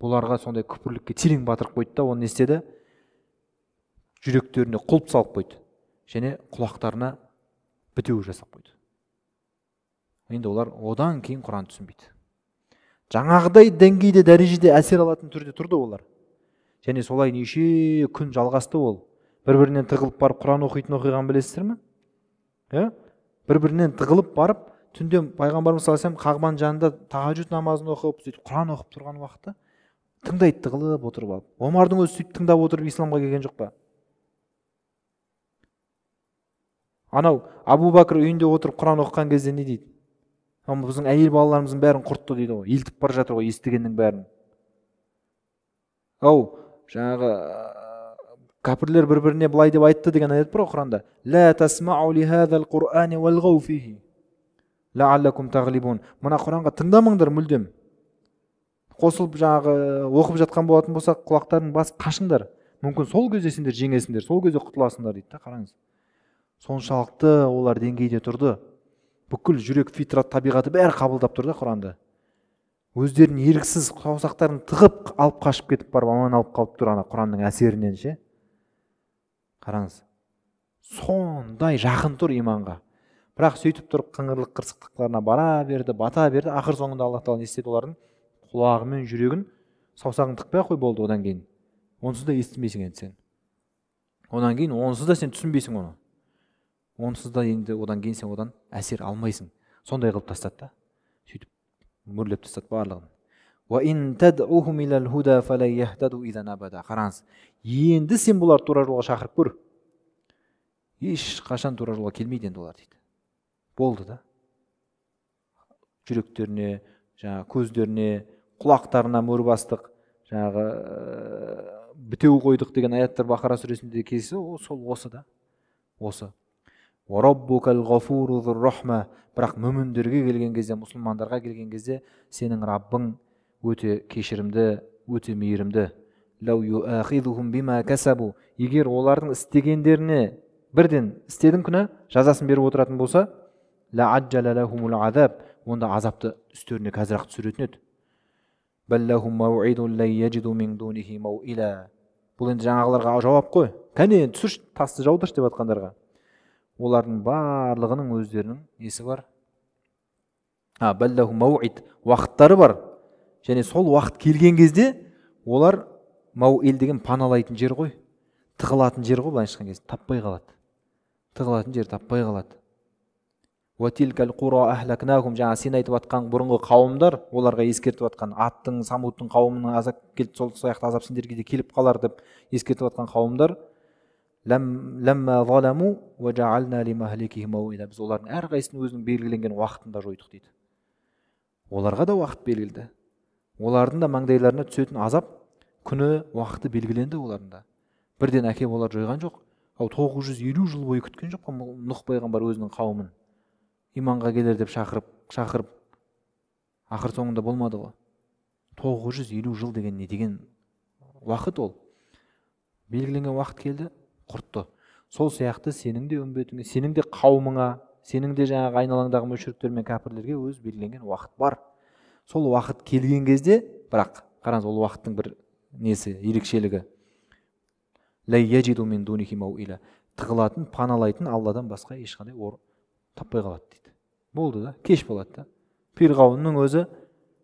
S1: Бұларға сондай күпірлікке терең батырып қойды да, оны не істеді? Жүректеріне құлып салып қойды. Және құлақтарына бітеу жасап қойды. Енді олар одан кейін Құран түсінбейді. Жаңағыдай деңгейде, дәрежеде әсер алатын түрде тұрды олар. Және солай неше күн жалғасты ол. Бір-бірінен тығылып барып Құран оқитын оқиғаны білесіздер ме? Иә? Бір-бірінен тығылып барып, түнде пайғамбарымыз саллаллаху алейхи вассалам Қағбаның жанында тахажжуд намазын оқып, сөйтіп Құран оқып тұрған уақытта тыңдайды тығылып отырып алып. Омардың өзі сөйтіп тыңдап отырып исламға келген жоқ па? Анау Абу Бәкір үйінде отырып Құран оқыған кезде не дейді? Біздің әйел балаларымыздың бәрін құртты дейді ғой, елтіп бара жатыр ғой естігеннің бәрін. Ау, жаңағы кәпірлер бір-біріне былай деп айтты деген аят бар ғой Құранда. Ла тасмау ли хазал Қурани валғау фихи лааллакум тағлибун. Мына Құранға тыңдамаңдар мүлдем. Қосылып жаңағы оқып жатқан болатын болса, құлақтарын басып қашыңдар. Мүмкін сол кезде сендер жеңесіңдер, сол кезде құтыласыңдар дейді да, қараңыз. Соншалықты олар деңгейде тұрды. Бүкіл жүрек, фитрат, табиғаты бәрі қабылдап тұр да Құранды. Өздерін еріксіз саусақтарын тығып алып қашып кетіп барып аман алып қалып тұр ана Құранның әсерінен ше. Қараңыз. Сондай жақын тұр иманға. Бірақ сөйтіп тұрып қыңырлық қырсықтықтарына бара берді, бата берді. Ақыр соңында Аллах тағала не істеді олардың? Құлағы мен жүрегін саусағын тықпай қой болды одан кейін. Онсыз да естімейсің енді сен. Одан кейін онсыз да сен түсінбейсің оны. Онсыз да енді одан кейін сен одан әсер алмайсың. Сондай қылып тастады да. Сөйтіп мөрлеп тастады барлығын. Қараңыз, енді сен бұларды тура жолға шақырып көр. Ешқашан тура жолға келмейді енді олар дейді. Болды да. Жүректеріне, жаңағы көздеріне, құлақтарына мөр бастық, жаңағы бітеу қойдық деген аяттар Бақара сүресінде кездессе, сол осы да. Осы. Бірақ мүміндерге келген кезде, мұсылмандарға келген кезде, сенің Раббың өте кешірімді, өте мейірімді. Егер олардың істегендеріне бірден істедің күнә, жазасын беріп отыратын болса, онда азапты үстеріне қазір-ақ түсіретін еді. Бұл енді жаңағыларға жауап қой. Кәне, түсірші, тасты жаудыршы деп жатқандарға. Олардың барлығының өздерінің несі бар? Уақыттары бар. Және сол уақыт келген кезде олар мауил деген паналайтын жер ғой, тығылатын жер ғой, былайша айтқан кезде таппай қалады. Тығылатын жер таппай қалады. Жаңа сен айтып атқан бұрынғы қауымдар, оларға ескертіп атқан, Аттың, Самуттың қауымының азап келді, сол сияқты азап сендерге де келіп қалар деп ескертіп атқан қауымдар, біз олардың әрқайсысын өзінің белгіленген уақытында жойдық дейді. Оларға да уақыт белгілді. Олардың да маңдайларына түсетін азап күні, уақыты белгіленді олардың да. Бірден әкеп олар жойған жоқ. Ал 950 жыл бойы күткен жоқ қой Нұх пайғамбар өзінің қауымын. Иманға келер деп шақырып, ақыр соңында болмады ғой. 950 жыл деген не деген уақыт ол? Белгіленген уақыт келді, құртты. Сол сияқты сенің де үмбетіңе, сенің де қауымыңа, сенің де жаңағы айналаңдағы мүшриктер мен кәпірлерге өз белгіленген уақыт бар. Сол уақыт келген кезде, бірақ қараңыз, ол уақыттың бір несі, ерекшелігі. Тығылатын, паналайтын Алладан басқа ешқандай таппай қалады дейді. Болды да, кеш болады да. Перғауынның өзі,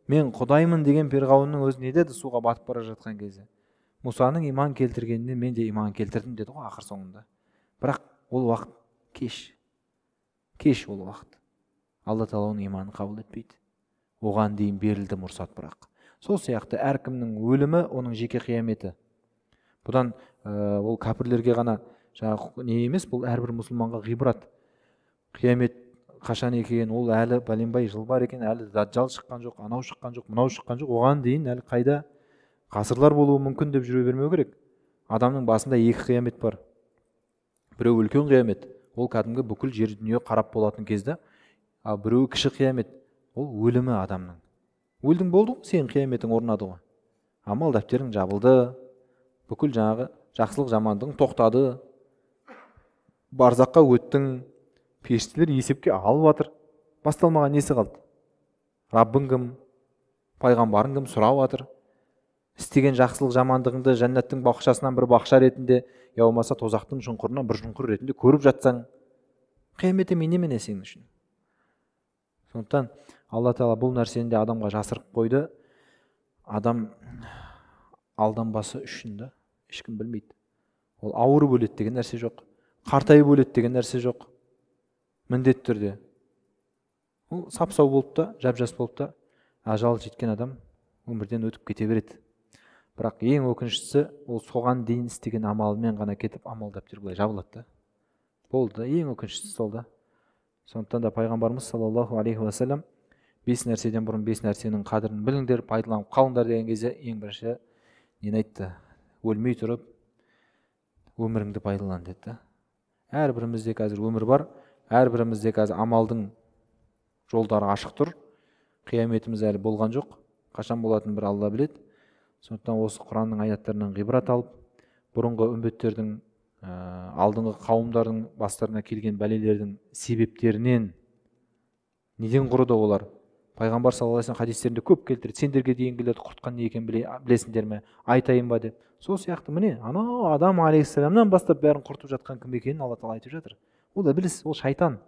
S1: мен Құдаймын деген Перғауынның өзі не деді суға батып бара жатқан кезде? Мұсаның иман келтіргеніне мен де иман келтірдім деді ғой ақыр соңында. Бірақ ол уақыт кеш. Кеш ол уақыт. Алла тағала оның иманын қабыл етпейді. Оған дейін берілді мұрсат бірақ. Сол сияқты әркімнің өлімі оның жеке қияметі. Бұдан ол кәпірлерге ғана жаңағы не емес, бұл әрбір мұсылманға ғибрат. Қиямет қашан екен, ол әлі бәленбай жыл бар екен, әлі даджал шыққан жоқ, анау шыққан жоқ, мынау шыққан жоқ, оған дейін әлі қайда ғасырлар болуы мүмкін деп жүре бермеу керек. Адамның басында екі қиямет бар. Біреу үлкен қиямет, ол кәдімгі бүкіл жер дүние қарап болатын кезде, ал біреуі кіші қиямет, ол өлімі адамның. Өлдің болды ғой, сенің қияметің орнады ғой. Амал дәптерің жабылды, бүкіл жаңағы жақсылық жамандығың тоқтады, барзаққа өттің, періштелер есепке алып жатыр. Басталмаған несі қалды? Раббың кім, пайғамбарың кім сұрап жатыр. Істеген жақсылық жамандығыңды жәннаттың бақшасынан бір бақша ретінде, я болмаса тозақтың шұңқырынан бір шұңқыр ретінде көріп жатсаң, қиямет емей немене сенің үшін? Сондықтан Алла тағала бұл нәрсені де адамға жасырып қойды. Адам алданбасы үшін да ешкім білмейді. Ол ауырып өледі деген нәрсе жоқ, қартайып өледі деген нәрсе жоқ. Міндетті түрде. Ол сап-сау болып та, жап-жас болып та, ажалы жеткен адам өмірден өтіп кете береді. Бірақ ең өкініштісі, ол соған дейін істеген амалымен ғана кетіп, амал дәптері былай жабылады да. Болды да, ең өкініштісі сол да. Сондықтан да пайғамбарымыз саллаллаху алейхи уассалам бес нәрседен бұрын бес нәрсенің қадірін біліңдер, пайдаланып қалыңдар деген кезде ең бірінші нені айтты? Өлмей тұрып өміріңді пайдалан деді. Әрбірімізде қазір өмір бар, әрбірімізде қазір амалдың жолдары ашық тұр. Қияметіміз әлі болған жоқ. Қашан болатынын бір Алла біледі. Сондықтан осы Құранның аяттарынан ғибрат алып, бұрынғы үмбеттердің, алдыңғы қауымдардың бастарына келген бәлелердің себептерінен неден құрыды олар? Пайғамбар саллаллаху алейхи вассалам хадистерінде көп келтіреді. Сендерге дейінгілерді құртқан не екенін білесіңдер ме? Айтайын ба деп. Сол сияқты міне, анау Адам алейхиссаламнан бастап бәрін құртып жатқан кім екенін Алла тағала айтып жатыр. Ол ібіліс, ол шайтан.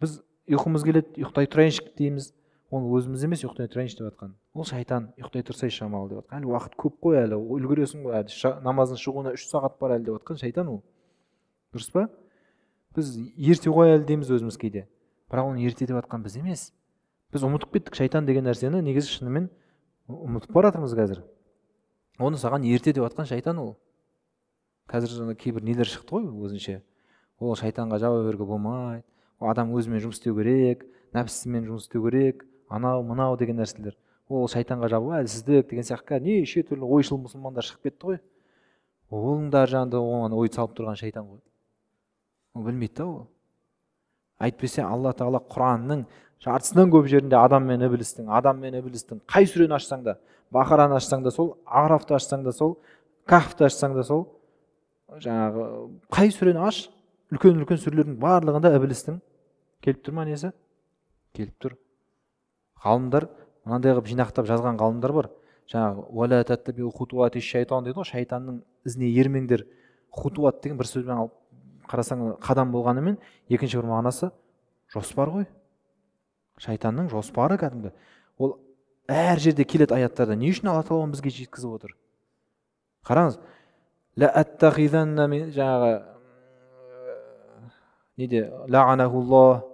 S1: Біз ұйқымыз келеді, ұйықтай тұрайыншы дейміз. Оны өзіміз емес, ұйықтай тұрайыншы деп жатқан. Ол шайтан, ұйықтай тұрсай шамалы деп жатқан. Әлі уақыт көп қой, әлі үлгересің ғой, әлі намаздың шығуына 3 сағат бар әлі деп жатқан шайтан ол. Дұрыс па? Біз ерте ғой әлі дейміз өзіміз кейде. Бірақ оны ерте деп жатқан біз емес. Біз ұмытып кеттік шайтан деген нәрсені, негізі шынымен ұмытып бара жатырмыз қазір. Оны саған ерте деп жатқан шайтан ол. Қазір жаңа кейбір нелер шықты ғой өзінше. Ол шайтанға жауап беруге болмайды, ол адам өзімен жұмыс істеу керек, нәпсісімен жұмыс істеу керек, анау мынау деген нәрселер. Ол шайтанға жабу әлсіздік деген сияқты неше түрлі ойшыл мұсылмандар шығып кетті ғой. Оның да жанында оған ой салып тұрған шайтан ғой. Ол білмейді да ол. Әйтпесе Алла Тағала Құранның жартысынан көп жерінде адам мен ібілістің, адам мен ібілістің қай сүрені ашсаң да, Бақараны ашсаң да сол, Ағрафты ашсаң да сол, Кахфты ашсаң да сол, жаңағы қай сүрені аш, үлкен-үлкен сүрелердің барлығында ібілістің келіп тұр ма несі? Келіп тұр. Ғалымдар мынандай қылып жинақтап жазған ғалымдар бар. Жаңағы уәлә таттабиу хутуати шайтан дейді ғой, шайтанның ізіне ермеңдер. Хутуат деген бір сөзбен алып қарасаң қадам болғанымен, екінші бір мағынасы жоспар ғой. Шайтанның жоспары кәдімгі. Ол әр жерде келеді аяттарда. Не үшін Алла Тағала оны бізге жеткізіп отыр? Қараңыз, ла аттахизанна мин жаңағы неде лағанахуллах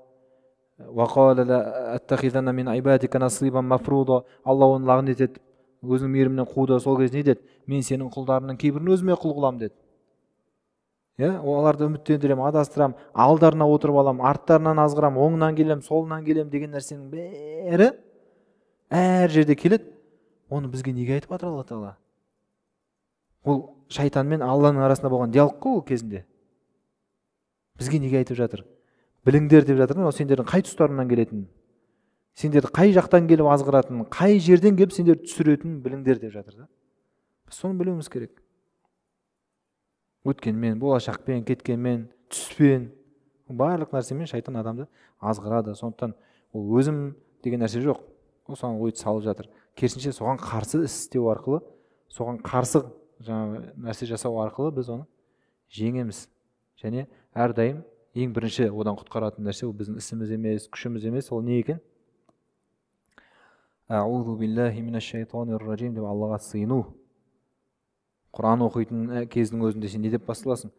S1: уа қала ла аттахизанна мин ибадика насибан мафруда. Алла оны лағнет етіп, өзінің мейірімінен қуды. Сол кезде не деді? Мен сенің құлдарыңның кейбірін өзіме құл қыламын деді. Иә, оларды үміттендіремін, адастырамын, алдарына отырып аламын, арттарынан азғырамын, оңынан келемін, солынан келемін деген нәрсенің бәрі әр жерде келеді. Оны бізге неге айтып жатыр Алла Тағала? Ол шайтан мен Алланың арасында болған диалог қой ол кезінде. Бізге неге айтып жатыр? Біліңдер деп жатыр, ол сендердің қай тұстарынан келетінін, сендерді қай жақтан келіп азғыратынын, қай жерден келіп сендерді түсіретінін біліңдер деп жатыр да. Біз соны білуіміз керек. Өткенмен, болашақпен, кеткенмен, түспен, барлық нәрсемен шайтан адамды азғырады. Сондықтан ол өзім деген нәрсе жоқ. Ол соған ойды салып жатыр. Керісінше соған қарсы іс істеу арқылы, соған қарсы жаңағы нәрсе жасау арқылы біз оны жеңеміз. Және әрдайым ең бірінші одан құтқаратын нәрсе ол біздің ісіміз емес, күшіміз емес, ол не екен? Аузу биллахи минаш шайтанир ражим деп Аллаға сыйыну. Құран оқитын кездің өзінде сен не деп басталасың?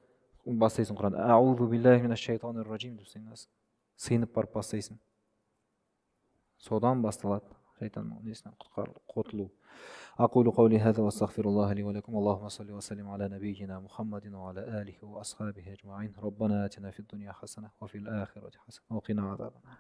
S1: Бастайсың Құран. Аузу биллахи минаш шайтанир ражим деп сыйынасың. Сыйынып барып бастайсың. Содан басталады шайтанның несінен құтылу. Ақулу қаули хаза ва астағфируллаха ли ва лакум. Аллахумма салли ва саллим аля набийина Мухаммадин ва аля алихи ва асхабихи ажмаин. Раббана атина фид дуния хасана ва фил ахирати хасана ва қина азабан нар.